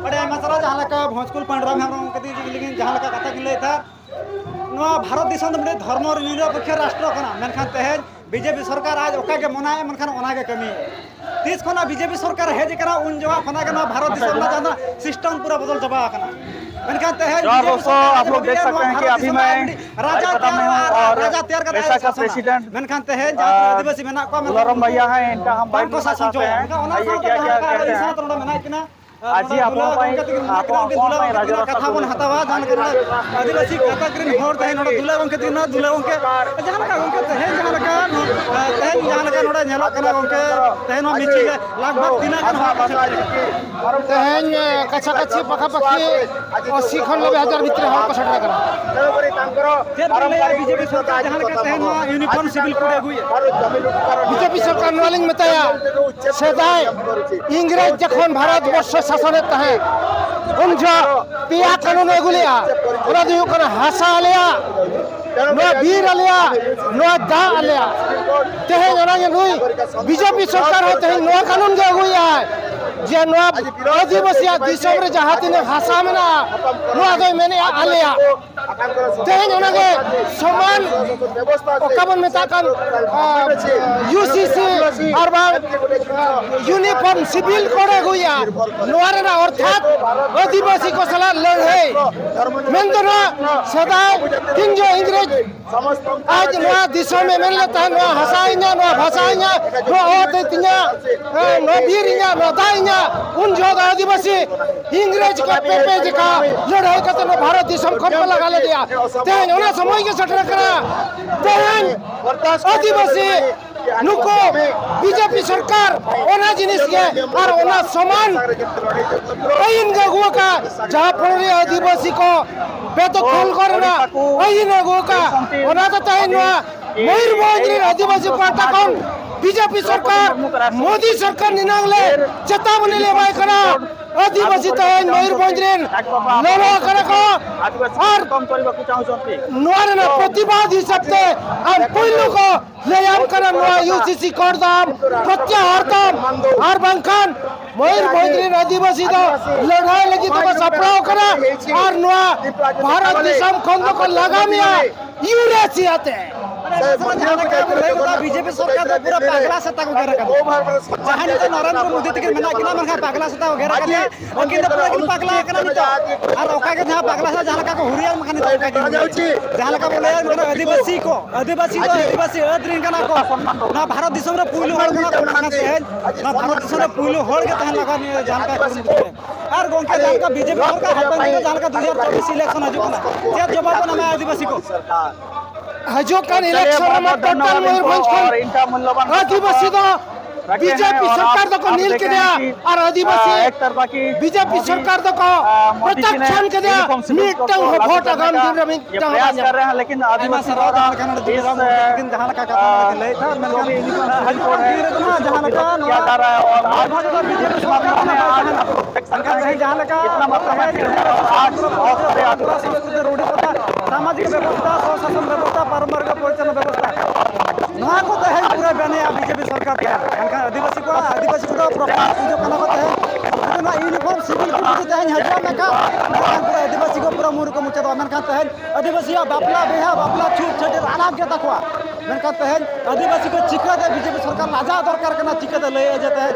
ᱟᱹᱰᱤ ᱟᱭᱢᱟ ᱥᱟᱨᱦᱟᱣ᱾ ᱡᱟᱦᱟᱸ ᱞᱮᱠᱟ ᱵᱷᱚᱸᱡᱽᱠᱩᱞ ᱯᱟᱸᱰᱨᱟᱢ ᱦᱮᱢᱵᱨᱚᱢ ᱜᱚᱢᱠᱮ ᱛᱤᱠᱤᱱ ᱡᱟᱦᱟᱸ ᱞᱮᱠᱟ ᱠᱟᱛᱷᱟ ᱠᱤᱱ ᱞᱟᱹᱭᱮᱫ ᱛᱟᱦᱮᱸᱫ, ᱱᱚᱣᱟ ᱵᱷᱟᱨᱚᱛ ᱫᱤᱥᱚᱢ ᱫᱚ ᱢᱤᱫᱴᱮᱱ ᱫᱷᱚᱨᱢᱚ ᱱᱤᱨᱚᱯᱮᱠᱠᱷᱚ ᱨᱟᱥᱴᱨᱚ ᱠᱟᱱᱟ, ᱢᱮᱱᱠᱷᱟᱱ ᱛᱮᱦᱮᱧ ᱵᱤᱡᱮᱯᱤ ᱥᱚᱨᱠᱟᱨ ᱟᱡ ᱚᱠᱟ ᱜᱮ ᱢᱚᱱᱟᱭᱮᱫ, ᱢᱮᱱᱠᱷᱟᱱ ᱚᱱᱟ ᱜᱮ ᱠᱟᱹᱢᱤᱭᱮᱫ᱾ ᱛᱤᱥ ᱠᱷᱚᱱᱟᱜ ᱵᱤᱡᱮᱯᱤ ᱥᱚᱨᱠᱟᱨ ᱦᱮᱡ ᱟᱠᱟᱱᱟ, ᱩᱱ ᱡᱚᱠᱷᱚᱱ ᱠᱷᱚᱱᱟᱜ ᱜᱮ ᱱᱚᱣᱟ ᱵᱷᱟᱨᱚᱛ ᱫᱤᱥᱚᱢ ᱨᱮᱱᱟᱜ ᱡᱟᱦᱟᱸ ᱥᱤᱥᱴᱮᱢ ᱯᱩᱨᱟᱹ ᱵᱚᱫᱚᱞ ᱪᱟᱵᱟ ᱟᱠᱟᱱᱟ᱾ ᱢᱮᱱᱠᱷᱟᱱ ᱛᱮᱦᱮᱧ ᱡᱚᱦᱟᱨ ᱵᱤᱡᱮᱯᱤ ᱫᱚᱥᱛᱚ, ᱥᱚᱨᱠᱟᱨ ᱟᱯ ᱞᱳᱜ ᱫᱮᱠᱷ ᱥᱟᱠᱛᱮ ᱦᱮᱸ ᱠᱤ ᱟᱵᱷᱤ ᱢᱟᱭ ᱨᱟᱡᱟ ᱛᱮᱭᱟᱨ ᱠᱟᱫᱟ, ᱟᱡ ᱨᱟᱡᱟ ᱛᱮᱭᱟᱨ ᱠᱟᱫᱟ, ᱟᱡ ᱥᱟᱥᱚᱱᱟ᱾ ᱯᱨᱮᱥᱤᱰᱮᱱᱴ, ᱢᱮᱱᱠᱷᱟᱱ ᱛᱮᱦᱮᱧ ᱡᱟᱦᱟᱸ ᱛᱤᱱᱟᱹᱜ ᱟᱹᱫᱤᱵᱟᱹᱥᱤ ᱢᱮᱱᱟᱜ ᱠᱚᱣᱟ, ᱢᱮᱱᱠᱷᱟᱱ ᱩᱱᱠᱩ ᱵᱟᱝᱠᱚ ᱥᱟᱥᱚᱱ ᱦᱚᱪᱚ ᱠᱟᱱᱟ᱾ ᱚᱱᱟ ᱥᱟᱶᱛᱮ ᱡᱟᱦᱟᱸ ᱞᱮᱠᱟ ᱟᱹᱞᱤᱧ ᱥᱟᱶᱛᱮ ᱱᱚᱰᱮ ᱢᱮᱱᱟᱜ ᱠᱤᱱᱟ, ᱟᱡᱤ ᱱᱚᱰᱮ ᱟᱵᱚ ᱫᱩᱞᱟᱹ ᱯᱟᱭ ᱜᱚᱢᱠᱮ ᱛᱟᱹᱠᱤᱱ ᱢᱮᱱᱟᱜ ᱠᱤᱱᱟ, ᱩᱱᱠᱤᱱ ᱫᱩᱞᱟᱹ ᱜᱚᱢᱠᱮ ᱛᱟᱹᱠᱤᱱ ᱠᱟᱛᱷᱟ ᱵᱚᱱ ᱦᱟᱛᱟᱣᱟ᱾ ᱡᱟᱦᱟᱸ ᱞᱮᱠᱟ ᱱᱚᱰᱮ ᱟᱹᱫᱤᱵᱟᱹᱥᱤ ᱜᱟᱛᱟᱠ ᱨᱮᱱ ᱦᱚᱲ ᱛᱮᱦᱮᱧ ᱱᱚᱰᱮ ᱫᱩᱞᱟᱹ ᱜᱚᱢᱠᱮ ᱛᱟᱹᱠᱤᱱ, ᱫᱩᱞᱟᱹ ᱜᱚᱢᱠᱮ, ᱡᱟᱦᱟᱸ ᱞᱮᱠᱟ ᱜᱚᱢᱠᱮ ᱛᱮᱦᱮᱧ ᱡᱟᱦᱟᱸ ᱞᱮᱠᱟ, ᱛᱮᱦᱮᱧ ᱡᱟᱦᱟᱸ ᱞᱮᱠᱟ ᱱᱚᱰᱮ ᱧᱮᱞᱚᱜ ᱠᱟᱱᱟ ᱜᱚᱢᱠᱮ, ᱛᱮᱦᱮᱧ ᱱᱚᱣᱟ ᱢᱤᱪᱷᱤᱞ ᱨᱮ ᱞᱟᱜᱽ ᱵᱷᱟᱜᱽ ᱛᱤᱱᱟᱹᱜ ᱜᱟᱱ ᱦᱚᱲ ᱠᱚ ᱥᱮᱴᱮᱨ ᱠᱟᱱᱟ? ᱛᱮᱦᱮᱧ, ᱮ, ᱠᱟᱪᱷᱟ ᱠᱟᱪᱷᱤ ᱯᱟᱠᱷᱟ ᱯᱟᱠᱷᱤ ᱟᱥᱤ ᱠᱷᱚᱱ ᱱᱚᱵᱵᱳᱭ ᱦᱟᱡᱟᱨ ᱵᱷᱤᱛᱨᱤ ᱦᱚᱲ ᱠᱚ ᱥᱮᱴᱮᱨ ᱟᱠᱟᱱᱟ᱾ ᱪᱮᱫ ᱵᱤᱱ ᱞᱟᱹᱭᱟ ᱵᱤᱡᱮᱯᱤ ᱥᱚᱨᱠᱟᱨ ᱡᱟᱦᱟᱸ ᱞᱮᱠᱟ ᱛᱮᱦᱮᱧ ᱱᱚᱣᱟ ᱤᱭᱩᱱᱤᱯᱷᱚᱨᱢ ᱥᱤᱵᱤᱞ ᱠᱳᱰ ᱟᱹᱜᱩᱭᱮᱫ? ᱵᱤᱡᱮᱯᱤ ᱥᱚᱨᱠᱟᱨ ᱱᱚᱣᱟ ᱞᱤᱧ ᱢᱮᱛᱟᱭᱟ, ᱥᱮᱫᱟᱭ ᱤᱝᱨᱮᱡᱽ ᱡᱚᱠᱷᱚᱱ ᱵᱷᱟᱨᱚᱛ ᱵᱚᱨᱥᱚ ᱥᱟᱥᱚᱱᱮᱫ ᱛᱟᱦᱮᱸᱫ, ᱩᱱ ᱡᱚᱦᱚᱜ ᱯᱮᱭᱟ ᱠᱟᱹᱱᱩᱱ ᱮ ᱟᱹᱜᱩ ᱞᱮᱜᱼᱟ᱾ ᱚᱱᱟ ᱫᱚ ᱦᱩᱭᱩᱜ ᱠᱟᱱᱟ ᱦᱟᱥᱟ ᱟᱞᱮᱭᱟᱜ, ᱱᱚᱣᱟ ᱵᱤᱨ ᱟᱞᱮᱭᱟᱜ, ᱱᱚᱣᱟ ᱫᱟᱜ ᱟᱞᱮᱭᱟᱜ᱾ ᱛᱮᱦᱮᱧ ᱚᱱᱟᱜᱮ ᱱᱩᱭ ᱵᱤᱡᱮᱯᱤ ᱥᱚᱨᱠᱟᱨ ᱦᱚᱸ ᱛᱮᱦᱮᱧ ᱱᱚᱣᱟ ᱠᱟᱹᱱᱩᱱ ᱜᱮ ᱟᱹᱜᱩᱭᱮᱫᱟᱭ ᱡᱮ ᱱᱚᱣᱟ ᱟᱹᱫᱤᱵᱟᱹᱥᱤᱭᱟᱜ ᱫᱤᱥᱚᱢ ᱨᱮ ᱡᱟᱦᱟᱸ ᱛᱤᱱᱟᱹᱜ ᱦᱟᱥᱟ ᱢᱮᱱᱟᱜᱼᱟ, ᱱᱚᱣᱟ ᱫᱚᱭ ᱢᱮᱱᱮᱫᱼᱟ ᱟᱞᱮᱭᱟᱜ᱾ ᱛᱮᱦᱮᱧ ᱚᱱᱟᱜᱮ ᱥᱚᱢᱟᱱ ᱚᱠᱟ ᱵᱚᱱ ᱢᱮᱛᱟᱜ ᱠᱟᱱ, ᱟᱸ, ᱤᱭᱩ ᱥᱤ ᱥᱤ ᱟᱨ ᱵᱟᱝ, ᱟᱸ, ᱤᱭᱩᱱᱤᱯᱷᱚᱨᱢ ᱥᱤᱵᱤᱞ ᱠᱳᱰ ᱮ ᱟᱹᱜᱩᱭᱟ᱾ ᱱᱚᱣᱟ ᱨᱮᱱᱟᱜ ᱚᱨᱛᱷᱟᱛ ᱟᱹᱫᱤᱵᱟᱹᱥᱤ ᱠᱚ ᱥᱟᱞᱟᱜ ᱞᱟᱹᱲᱦᱟᱹᱭ᱾ ᱢᱮᱱᱫᱚ ᱱᱚᱣᱟ ᱥᱮᱫᱟᱭ ᱛᱤᱱ ᱡᱚᱦᱚᱜ ᱤᱝᱨᱮᱡᱽ ᱟᱡ ᱱᱚᱣᱟ ᱫᱤᱥᱚᱢ ᱮ ᱢᱮᱱ ᱞᱮᱫ ᱛᱟᱦᱮᱸᱫ, ᱱᱚᱣᱟ ᱦᱟᱥᱟ ᱤᱧᱟᱹᱜ, ᱱᱚᱣᱟ ᱵᱷᱟᱥᱟ ᱤᱧᱟᱹᱜ, ᱱᱚᱣᱟ ᱚᱛ ᱛᱤᱧᱟᱹᱜ, ᱦᱮᱸ, ᱱᱚᱣᱟ ᱵᱤᱨ ᱤᱧᱟᱹᱜ, ᱱᱚᱣᱟ ᱫᱟᱜ ᱤᱧᱟᱹᱜ, ᱩᱱ ᱡᱚᱦᱚᱜ ᱫᱚ ᱟᱹᱫᱤᱵᱟᱹᱥᱤ ᱤᱝᱨᱮᱡᱽ ᱠᱚ ᱯᱮ ᱯᱮ ᱡᱮᱠᱟ ᱞᱟᱹᱲᱦᱟᱹᱭ ᱠᱟᱛᱮ ᱱᱚᱣᱟ ᱵᱷᱟᱨᱚᱛ ᱫᱤᱥᱚᱢ ᱠᱷᱚᱱ ᱠᱚ ᱞᱟᱜᱟ ᱞᱮᱫᱮᱭᱟ᱾ ᱛᱮᱦᱮᱧ ᱚᱱᱟ ᱥᱚᱢᱚᱭ ᱜᱮ ᱥᱮᱴᱮᱨ ᱟᱠᱟᱱᱟ᱾ ᱛᱮᱦᱮᱧ ᱟᱹᱫᱤᱵᱟᱹᱥᱤ ᱱᱩᱠᱩ ᱵᱤᱡᱮᱯᱤ ᱥᱚᱨᱠᱟᱨ ᱚᱱᱟ ᱡᱤᱱᱤᱥ ᱜᱮ ᱟᱨ ᱚᱱᱟ ᱥᱚᱢᱟᱱ ᱟᱹᱭᱤᱱ ᱜᱮ ᱟᱹᱜᱩ ᱟᱠᱟᱫ, ᱡᱟᱦᱟᱸ ᱯᱷᱚᱞᱚ ᱨᱮ ᱟᱹᱫᱤᱵᱟᱹᱥᱤ ᱠᱚ ᱵᱮᱫᱚᱠᱷᱚᱞ ᱠᱚ ᱨᱮᱱᱟᱜ ᱟᱹᱭᱤᱱ ᱮ ᱟᱹᱜᱩ ᱟᱠᱟᱫ᱾ ᱚᱱᱟ ᱫᱚ ᱛᱮᱦᱮᱧ ᱱᱚᱣᱟ ᱢᱚᱭᱩᱨᱵᱷᱚᱸᱡᱽ ᱨᱮᱱ ᱟᱹᱫᱤᱵᱟᱹᱥᱤ ᱯᱟᱦᱴᱟ ᱠᱷᱚᱱ ᱵᱤᱡᱮᱯᱤ ᱥᱚᱨᱠᱟᱨ, ᱢᱳᱫᱤ ᱥᱚᱨᱠᱟᱨ ᱱᱤᱱᱟᱝ ᱞᱮ ᱪᱮᱛᱟᱵᱚᱱᱤ ᱞᱮ ᱮᱢᱟᱭ ᱠᱟᱱᱟ᱾ ᱟᱹᱫᱤᱵᱟᱹᱥᱤ ᱛᱮᱦᱮᱧ ᱢᱚᱭᱩᱨᱵᱷᱚᱸᱡᱽ ᱨᱮᱱ ᱞᱚᱞᱚ ᱟᱠᱟᱱᱟ ᱠᱚ᱾ ᱟᱨ ᱱᱚᱣᱟ ᱨᱮᱱᱟᱜ ᱯᱨᱚᱛᱤᱵᱟᱫ ᱦᱤᱥᱟᱹᱵ ᱛᱮ ᱟᱨ ᱯᱩᱭᱞᱩ ᱠᱚ ᱞᱟᱹᱭᱟᱢ ᱠᱟᱱᱟ ᱱᱚᱣᱟ ᱤᱭᱩ ᱥᱤ ᱥᱤ ᱠᱳᱰ ᱫᱟᱢ, ᱯᱨᱚᱛᱭᱟᱦᱟᱨ ᱫᱟᱢ, ᱟᱨ ᱵᱟᱝᱠᱷᱟᱱ ᱢᱚᱭᱩᱨᱵᱷᱚᱸᱡᱽ ᱨᱮᱱ ᱟᱹᱫᱤᱵᱟᱹᱥᱤ ᱫᱚ ᱞᱟᱹᱲᱦᱟᱹᱭ ᱞᱟᱹᱜᱤᱫ ᱛᱮᱠᱚ ᱥᱟᱯᱲᱟᱣ ᱠᱟᱱᱟ ᱟᱨ ᱱᱚᱣᱟ ᱵᱷᱟᱨᱚᱛ ᱫᱤᱥᱚᱢ ᱠᱷᱚᱱ ᱫᱚᱠᱚ ᱞᱟᱜᱟ ᱢᱮᱭᱟ ᱤᱭᱩᱨᱮᱥᱤᱭᱟ ᱛᱮ᱾ ᱡᱟᱦᱟᱸ ᱞᱮᱠᱟ ᱵᱚᱱ ᱞᱟᱹᱭ ᱠᱮᱫᱟ, ᱵᱤ ᱡᱮ ᱯᱤ ᱥᱚᱨᱠᱟᱨ ᱫᱚ ᱯᱩᱨᱟᱹ ᱯᱟᱜᱽᱞᱟ ᱥᱮᱛᱟ ᱠᱚ ᱜᱮᱨ ᱟᱠᱟᱫᱟ᱾ ᱡᱟᱦᱟᱸ ᱱᱤᱛᱚᱜ ᱱᱚᱨᱮᱱᱫᱨᱚ ᱢᱳᱫᱤ ᱛᱟᱹᱠᱤᱱ ᱢᱮᱱᱟᱜ ᱠᱤᱱᱟ, ᱢᱮᱱᱠᱷᱟᱱ ᱯᱟᱜᱽᱞᱟ ᱥᱮᱛᱟ ᱠᱚ ᱜᱮᱨ ᱟᱠᱟᱫᱮᱭᱟ᱾ ᱩᱱᱠᱤᱱ ᱫᱚ ᱯᱩᱨᱟᱹ ᱠᱤᱱ ᱯᱟᱜᱽᱞᱟ ᱟᱠᱟᱱᱟ ᱱᱤᱛᱚᱜ᱾ ᱟᱨ ᱚᱠᱟ ᱜᱮ ᱡᱟᱦᱟᱸ ᱯᱟᱜᱽᱞᱟ ᱥᱮᱛᱟ ᱡᱟᱦᱟᱸ ᱞᱮᱠᱟ ᱠᱚ ᱦᱩᱨᱤᱭᱟᱱ ᱠᱟᱱᱟ ᱱᱤᱛᱚᱜ, ᱚᱱᱠᱟ ᱜᱮ ᱦᱩᱨᱤᱭᱟᱱ᱾ ᱡᱟᱦᱟᱸ ᱞᱮᱠᱟ ᱵᱚᱱ ᱞᱟᱹᱭᱟ, ᱢᱟᱱᱮ ᱟᱹᱫᱤᱵᱟᱹᱥᱤ ᱠᱚ, ᱟᱹᱫᱤᱵᱟᱹᱥᱤ ᱫᱚ ᱟᱹᱫᱤᱵᱟᱹᱥᱤ ᱟᱹᱫ ᱨᱮᱱ ᱠᱟᱱᱟ ᱠᱚ᱾ ᱱᱚᱣᱟ ᱵᱷᱟᱨᱚᱛ ᱫᱤᱥᱚᱢ ᱨᱮ ᱯᱩᱭᱞᱩ ᱦᱚᱲ ᱠᱟᱱᱟ ᱠᱚ, ᱢᱮᱱᱠᱷᱟᱱ ᱛᱮᱦᱮᱧ ᱱᱚᱣᱟ ᱵᱷᱟᱨᱚᱛ ᱫᱤᱥᱚᱢ ᱨᱮ ᱯᱩᱭᱞᱩ ᱦᱚᱲ ᱜᱮ ᱛᱟᱦᱮᱱ ᱞᱟᱜᱟᱣ ᱱᱤᱭᱟᱹ ᱡᱟᱦᱟᱸ ᱞᱮᱠᱟ ᱠᱩᱨᱩᱢᱩᱴᱩ ᱨᱮ᱾ ᱟᱨ ᱜᱚᱝᱠᱮ, ᱡᱟᱦᱟᱸ ᱞᱮᱠᱟ ᱵᱤ ᱡᱮ ᱯᱤ ᱥᱚᱨᱠᱟᱨ ᱦᱟᱯᱮᱱ ᱫᱤᱱ ᱨᱮ ᱡᱟᱦᱟᱸ ᱞᱮᱠᱟ ᱫᱩ ᱦᱟᱡᱟᱨ ᱪᱚᱵᱵᱤᱥ ᱤᱞᱮᱠᱥᱚᱱ ᱦᱤᱡᱩᱜ ᱠᱟᱱᱟ, ᱪᱮᱫ ᱡᱚᱵᱟᱵ ᱵᱚᱱ ᱮᱢᱟ ᱟᱹᱫᱤᱵᱟᱹᱥᱤ ᱠᱚ? ᱦᱤᱡᱩᱜ ᱠᱟᱱ ᱤᱞᱮᱠᱥᱚᱱ ᱨᱮᱢᱟ ᱴᱳᱴᱟᱞ ᱢᱚᱭᱩᱨᱵᱷᱚᱸᱡᱽ ᱠᱷᱚᱱ ᱟᱹᱫᱤᱵᱟᱹᱥᱤ ᱫᱚ ᱵᱤ ᱡᱮ ᱯᱤ ᱥᱚᱨᱠᱟᱨ ᱫᱚᱠᱚ ᱱᱤᱞ ᱠᱮᱫᱮᱭᱟ ᱟᱨ ᱟᱹᱫᱤᱵᱟᱹᱥᱤ ᱵᱤ ᱡᱮ ᱯᱤ ᱥᱚᱨᱠᱟᱨ ᱫᱚᱠᱚ ᱯᱨᱚᱛᱛᱟᱠᱷᱟᱱ ᱠᱮᱫᱮᱭᱟ᱾ ᱢᱤᱫᱴᱟᱝ ᱦᱚᱸ ᱵᱷᱳᱴ ᱟᱜᱟᱢ ᱫᱤᱱ ᱨᱮ ᱢᱤᱫᱴᱟᱝ ᱦᱚᱸ ᱵᱟᱝ ᱧᱟᱢᱚᱜᱼᱟ᱾ ᱟᱭᱢᱟ ᱥᱟᱨᱦᱟᱣ ᱛᱟᱦᱮᱸ ᱠᱟᱱᱟ ᱱᱚᱰᱮ ᱡᱩᱢᱤᱨᱟᱢ ᱜᱚᱢᱠᱮ ᱛᱟᱹᱠᱤᱱ ᱡᱟᱦᱟᱸ ᱞᱮᱠᱟ ᱠᱟᱛᱷᱟ ᱠᱤᱱ ᱞᱟᱹᱭ ᱛᱟᱦᱮᱸᱫ, ᱢᱮᱱᱠᱷᱟᱱ ᱦᱤᱡᱩᱜ ᱠᱟᱱ ᱫᱤᱱ ᱨᱮᱫᱚ ᱱᱟᱦᱟᱜ ᱡᱟᱦᱟᱸ ᱞᱮᱠᱟ ᱱᱚᱣᱟ ᱵᱷᱟᱨᱚᱛ ᱨᱮ ᱵᱤ ᱡᱮ ᱯᱤ ᱥᱚᱨᱠᱟᱨ ᱠᱷᱚᱱᱟᱜ ᱵᱟᱭ ᱛᱟᱦᱮᱱᱟ᱾ ᱢᱮᱱᱠᱷᱟᱱ ᱛᱮᱦᱮᱧ ᱡᱟᱦᱟᱸ ᱞᱮᱠᱟ ᱛᱮᱦᱮᱧ ᱥᱟᱱᱛᱟᱲ ᱥᱚᱢᱟᱡᱽ ᱨᱮ ᱨᱩᱰᱤ ᱯᱨᱚᱛᱷᱟ, ᱥᱟᱢᱟᱡᱤᱠ ᱵᱮᱵᱚᱥᱛᱷᱟ, ᱥᱚᱥᱟᱥᱚᱱ ᱵᱮᱵᱚᱥᱛᱷᱟ, ᱯᱟᱨᱚᱢᱯᱚᱨᱤᱠ ᱯᱚᱨᱤᱪᱟᱞᱚᱱᱟ ᱵᱮᱵᱚᱥᱛᱷᱟ, ᱱᱚᱣᱟ ᱠᱚ ᱛᱮᱦᱮᱧ ᱯᱩᱨᱟᱹ ᱵᱮᱱᱮᱭᱟ ᱵᱤ ᱡᱮ ᱯᱤ ᱥᱚᱨᱠᱟᱨ ᱛᱮ᱾ ᱢᱮᱱᱠᱷᱟᱱ ᱟᱹᱫᱤᱵᱟᱹᱥᱤ ᱠᱚᱣᱟᱜ, ᱟᱹᱫᱤᱵᱟᱹᱥᱤ ᱠᱚᱫᱚ ᱯᱨᱚᱯᱟᱨ ᱯᱩᱡᱟᱹ ᱠᱟᱱᱟ ᱠᱚ ᱛᱮᱦᱮᱧ᱾ ᱡᱩᱫᱤ ᱱᱚᱣᱟ ᱤᱭᱩᱱᱤᱯᱷᱚᱨᱢ ᱥᱤᱵᱤᱞ ᱠᱳᱰ ᱡᱩᱫᱤ ᱛᱮᱦᱮᱧ ᱦᱤᱡᱩᱜᱼᱟ, ᱢᱮᱱᱠᱷᱟᱱ, ᱢᱮᱱᱠᱷᱟᱱ ᱯᱩᱨᱟᱹ ᱟᱹᱫᱤᱵᱟᱹᱥᱤ ᱠᱚ ᱯᱩᱨᱟᱹ ᱢᱩᱨᱩᱠ ᱠᱚ ᱢᱩᱪᱟᱹᱫᱚᱜᱼᱟ᱾ ᱢᱮᱱᱠᱷᱟᱱ ᱛᱮᱦᱮᱧ ᱟᱹᱫᱤᱵᱟᱹᱥᱤᱭᱟᱜ ᱵᱟᱯᱞᱟ, ᱵᱤᱦᱟ, ᱵᱟᱯᱞᱟ ᱪᱷᱩᱴ ᱪᱷᱟᱹᱴᱭᱟᱹᱨ ᱟᱞᱟᱜᱽ ᱜᱮ ᱛᱟᱠᱚᱣᱟ᱾ ᱢᱮᱱᱠᱷᱟᱱ ᱛᱮᱦᱮᱧ ᱟᱹᱫᱤᱵᱟᱹᱥᱤ ᱠᱚ ᱪᱤᱠᱟᱹᱛᱮ ᱵᱤ ᱡᱮ ᱯᱤ ᱥᱚᱨᱠᱟᱨ ᱞᱟᱡᱟᱣ ᱫᱚᱨᱠᱟᱨ ᱠᱟᱱᱟ, ᱪᱤᱠᱟᱹᱛᱮ ᱞᱟᱹᱭ ᱡᱮ ᱛᱮᱦᱮᱧ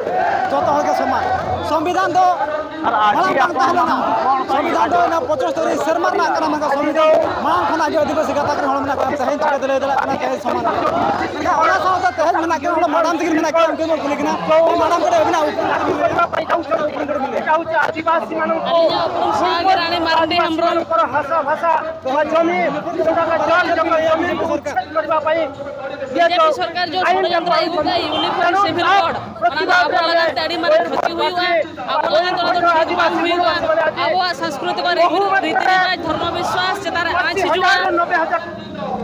ᱡᱚᱛᱚ ᱦᱚᱲ ᱜᱮ ᱥᱚᱢᱟᱱ? ᱥᱚᱝᱵᱤᱫᱷᱟᱱ ᱫᱚ ᱢᱟᱲᱟᱝ ᱵᱟᱝ ᱛᱟᱦᱮᱸ ᱞᱮᱱᱟ᱾ ᱥᱚᱝᱵᱤᱫᱷᱟᱱ ᱫᱚ ᱤᱱᱟᱹ ᱯᱚᱸᱪᱟᱥ ᱛᱟᱹᱨᱤᱠᱷ ᱥᱮᱨᱢᱟ ᱨᱮᱱᱟᱜ ᱠᱟᱱᱟ, ᱢᱮᱱᱠᱷᱟᱱ ᱥᱚᱝᱵᱤᱫᱷᱟᱱ ᱢᱟᱲᱟᱝ ᱠᱷᱚᱱᱟᱜ ᱜᱮ ᱟᱹᱫᱤᱵᱟᱹᱥᱤ ᱜᱟᱛᱟᱠ ᱨᱮᱱ ᱦᱚᱲ ᱢᱮᱱᱟᱜ ᱠᱚᱣᱟ, ᱛᱮᱦᱮᱧ ᱪᱤᱠᱟᱹᱛᱮ ᱞᱟᱹᱭ ᱫᱟᱲᱮᱭᱟᱜ ᱠᱟᱱᱟ ᱛᱮᱦᱮᱧ ᱥᱚᱢᱟᱱ? ᱢᱮᱱᱠᱷᱟᱱ ᱚᱱᱟ ᱥᱟᱶᱛᱮ ᱛᱮᱦᱮᱧ ᱢᱮᱱᱟᱜ ᱠᱤᱱᱟ ᱱᱚᱰᱮ ᱢᱟᱰᱟᱢ ᱛᱟᱹᱠᱤᱱ ᱢᱮᱱᱟᱜ ᱠᱤᱱᱟ, ᱩᱱᱠᱤᱱ ᱵᱚᱱ ᱠᱩᱞᱤ ᱠᱤᱱᱟ᱾ ᱢᱟᱰᱟᱢ ᱠᱟᱹᱴᱤᱡ ᱟᱹᱵᱤᱱᱟᱜ ᱟᱹᱞᱤᱧᱟᱜ ᱩᱯᱨᱩᱢ ᱥᱟᱶ ᱜᱮ Rani Mardi Hembrom. B J P ᱥᱚᱨᱠᱟᱨ ᱡᱚ ᱥᱚᱲᱭᱚᱱᱛᱨᱚ ᱟᱹᱜᱩ ᱠᱟᱜ ᱤᱭᱩᱱᱤᱯᱷᱚᱨᱢ ᱥᱤᱵᱤᱞ ᱠᱳᱰ, ᱚᱱᱟ ᱫᱚ ᱟᱵᱚ ᱞᱟᱹᱜᱤᱫ ᱛᱮ ᱟᱹᱰᱤ ᱢᱟᱨᱟᱝ ᱠᱷᱚᱛᱤ ᱦᱩᱭᱩᱜᱼᱟ᱾ ᱟᱵᱚ ᱞᱟᱹᱜᱤᱫ ᱫᱚ ᱚᱱᱟ ᱫᱚ ᱴᱷᱤᱠ ᱵᱟᱝ ᱦᱩᱭᱩᱜᱼᱟ᱾ ᱟᱵᱚᱣᱟᱜ ᱥᱚᱝᱥᱠᱨᱤᱛᱤ ᱠᱚ, ᱨᱤᱛᱤ ᱨᱮᱣᱟᱡᱽ, ᱫᱷᱚᱨᱢᱚ ᱵᱤᱥᱣᱟᱥ ᱪᱮᱛᱟᱱ ᱨᱮ ᱟᱸᱪ ᱦᱤᱡᱩᱜᱼᱟ᱾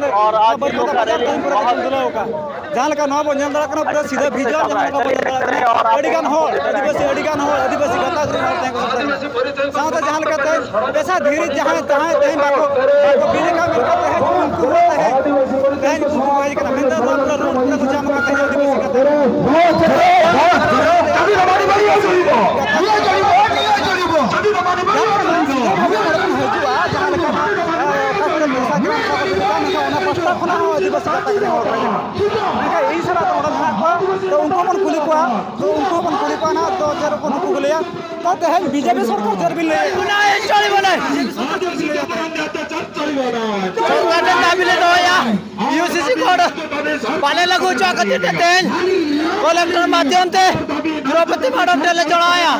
ᱛᱟᱦᱮᱸ ᱠᱟᱱᱟ, ᱱᱚᱣᱟ ᱵᱟᱹᱨᱤᱯᱟᱫᱟ ᱵᱟᱡᱟᱨ ᱛᱟᱦᱮᱸ ᱠᱟᱱᱟ, ᱠᱚ ᱫᱩᱞᱟᱹᱣ ᱟᱠᱟᱫ᱾ ᱡᱟᱦᱟᱸ ᱞᱮᱠᱟ ᱱᱚᱣᱟ ᱵᱚᱱ ᱧᱮᱞ ᱫᱟᱲᱮᱭᱟᱜ ᱠᱟᱱᱟ, ᱯᱩᱨᱟᱹ ᱥᱤᱫᱷᱟᱹ visual ᱡᱟᱦᱟᱸ ᱞᱮᱠᱟ ᱵᱚᱱ ᱧᱮᱞ ᱫᱟᱲᱮᱭᱟᱜ ᱠᱟᱱᱟ, ᱟᱹᱰᱤ ᱜᱟᱱ ᱦᱚᱲ, ᱟᱹᱫᱤᱵᱟᱹᱥᱤ, ᱟᱹᱰᱤ ᱜᱟᱱ ᱦᱚᱲ, ᱟᱹᱫᱤᱵᱟᱹᱥᱤ ᱜᱟᱛᱟᱠ ᱨᱮᱱ ᱦᱚᱲ ᱛᱟᱦᱮᱸ ᱠᱟᱱᱟ᱾ ᱥᱟᱶᱛᱮ ᱡᱟᱦᱟᱸ ᱞᱮᱠᱟ ᱛᱮ ᱯᱮᱥᱟ ᱫᱷᱤᱨᱤ ᱡᱟᱦᱟᱸᱭ ᱛᱟᱦᱮᱸ, ᱛᱮᱦᱮᱧ ᱵᱟᱠᱚ, ᱵᱟᱠᱚ ᱵᱤᱨ ᱟᱠᱟᱫ, ᱢᱮᱱᱠᱷᱟᱱ ᱛᱮᱦᱮᱧ ᱩᱱᱠᱩ ᱦᱚᱸ ᱛᱮᱦᱮᱧ, ᱛᱮᱦᱮᱧ ᱩᱱᱠᱩ ᱠᱚ ᱦᱮᱡ ᱟᱠᱟᱱᱟ᱾ ᱢᱮᱱᱫᱚ ᱱᱚᱣᱟ ᱯᱩᱨᱟᱹ ᱨᱩᱢ ᱯᱩᱨᱟᱹ ᱠᱚ ᱡᱟᱢ ᱟᱠᱟᱫ ᱛᱮᱦᱮᱧ ᱟᱹᱫᱤᱵᱟᱹᱥᱤ ᱜᱟᱛᱟᱠ᱾ ᱦᱤᱡᱩᱜᱼᱟ, ᱡᱟᱦᱟᱸ ᱞᱮᱠᱟ, ᱮ, ᱚᱠᱟ ᱠᱚᱨᱮ ᱯᱮᱥᱟ ᱠᱟᱱᱟ, ᱚᱠᱟ ᱠᱚᱨᱮ ᱵᱟᱝ, ᱢᱮᱱᱠᱷᱟᱱ ᱚᱱᱟ ᱯᱟᱥᱴᱟ ᱠᱷᱚᱱᱟᱜ ᱦᱚᱸ ᱟᱹᱫᱤᱵᱟᱹᱥᱤ ᱜᱟᱛᱟᱠ ᱨᱮᱱ ᱦᱚᱲ ᱠᱚ ᱦᱤᱡᱩᱜᱼᱟ᱾ ᱢᱮᱱᱠᱷᱟᱱ ᱤᱧ ᱥᱟᱞᱟᱜ ᱫᱚ ᱱᱚᱰᱮ ᱢᱮᱱᱟᱜ ᱠᱚᱣᱟ, ᱛᱚ ᱩᱱᱠᱩ ᱦᱚᱸᱵᱚᱱ ᱠᱩᱞᱤ ᱠᱚᱣᱟ, ᱛᱚ ᱩᱱᱠᱩ ᱦᱚᱸᱵᱚᱱ ᱠᱩᱞᱤ ᱠᱚᱣᱟ ᱱᱟᱦᱟᱜ, ᱛᱚ ᱛᱮᱦᱮᱧ ᱵᱤᱡᱮᱯᱤ ᱥᱚᱨᱠᱟᱨ ᱪᱮᱫ ᱵᱤᱱ ᱞᱟᱹᱭᱟ? ᱵᱤᱡᱮᱯᱤ ᱥᱚᱨᱠᱟᱨ ᱪᱮᱫ ᱵᱤᱱ ᱞᱟᱹᱭᱟ ᱛᱮᱦᱮᱧ? ᱥᱚᱨᱠᱟᱨ ᱴᱷᱮᱱ ᱫᱟᱹᱵᱤ ᱞᱮ ᱫᱚᱦᱚᱭᱟ, ᱤᱭᱩᱥᱤᱥᱤ ᱠᱳᱰ ᱵᱟᱞᱮ ᱞᱟᱹᱜᱩ ᱦᱚᱪᱚ ᱠᱷᱟᱹᱛᱤᱨ ᱛᱮ ᱛᱮᱦᱮᱧ ᱠᱚᱞᱮᱠᱴᱚᱨ ᱢᱟᱫᱽᱫᱷᱚᱢ ᱛᱮ ᱫᱨᱚᱯᱚᱫᱤ ᱢᱟᱰᱚᱢ ᱴᱷᱮᱱ ᱞᱮ ᱡᱚᱲᱟᱣᱟᱭᱟ᱾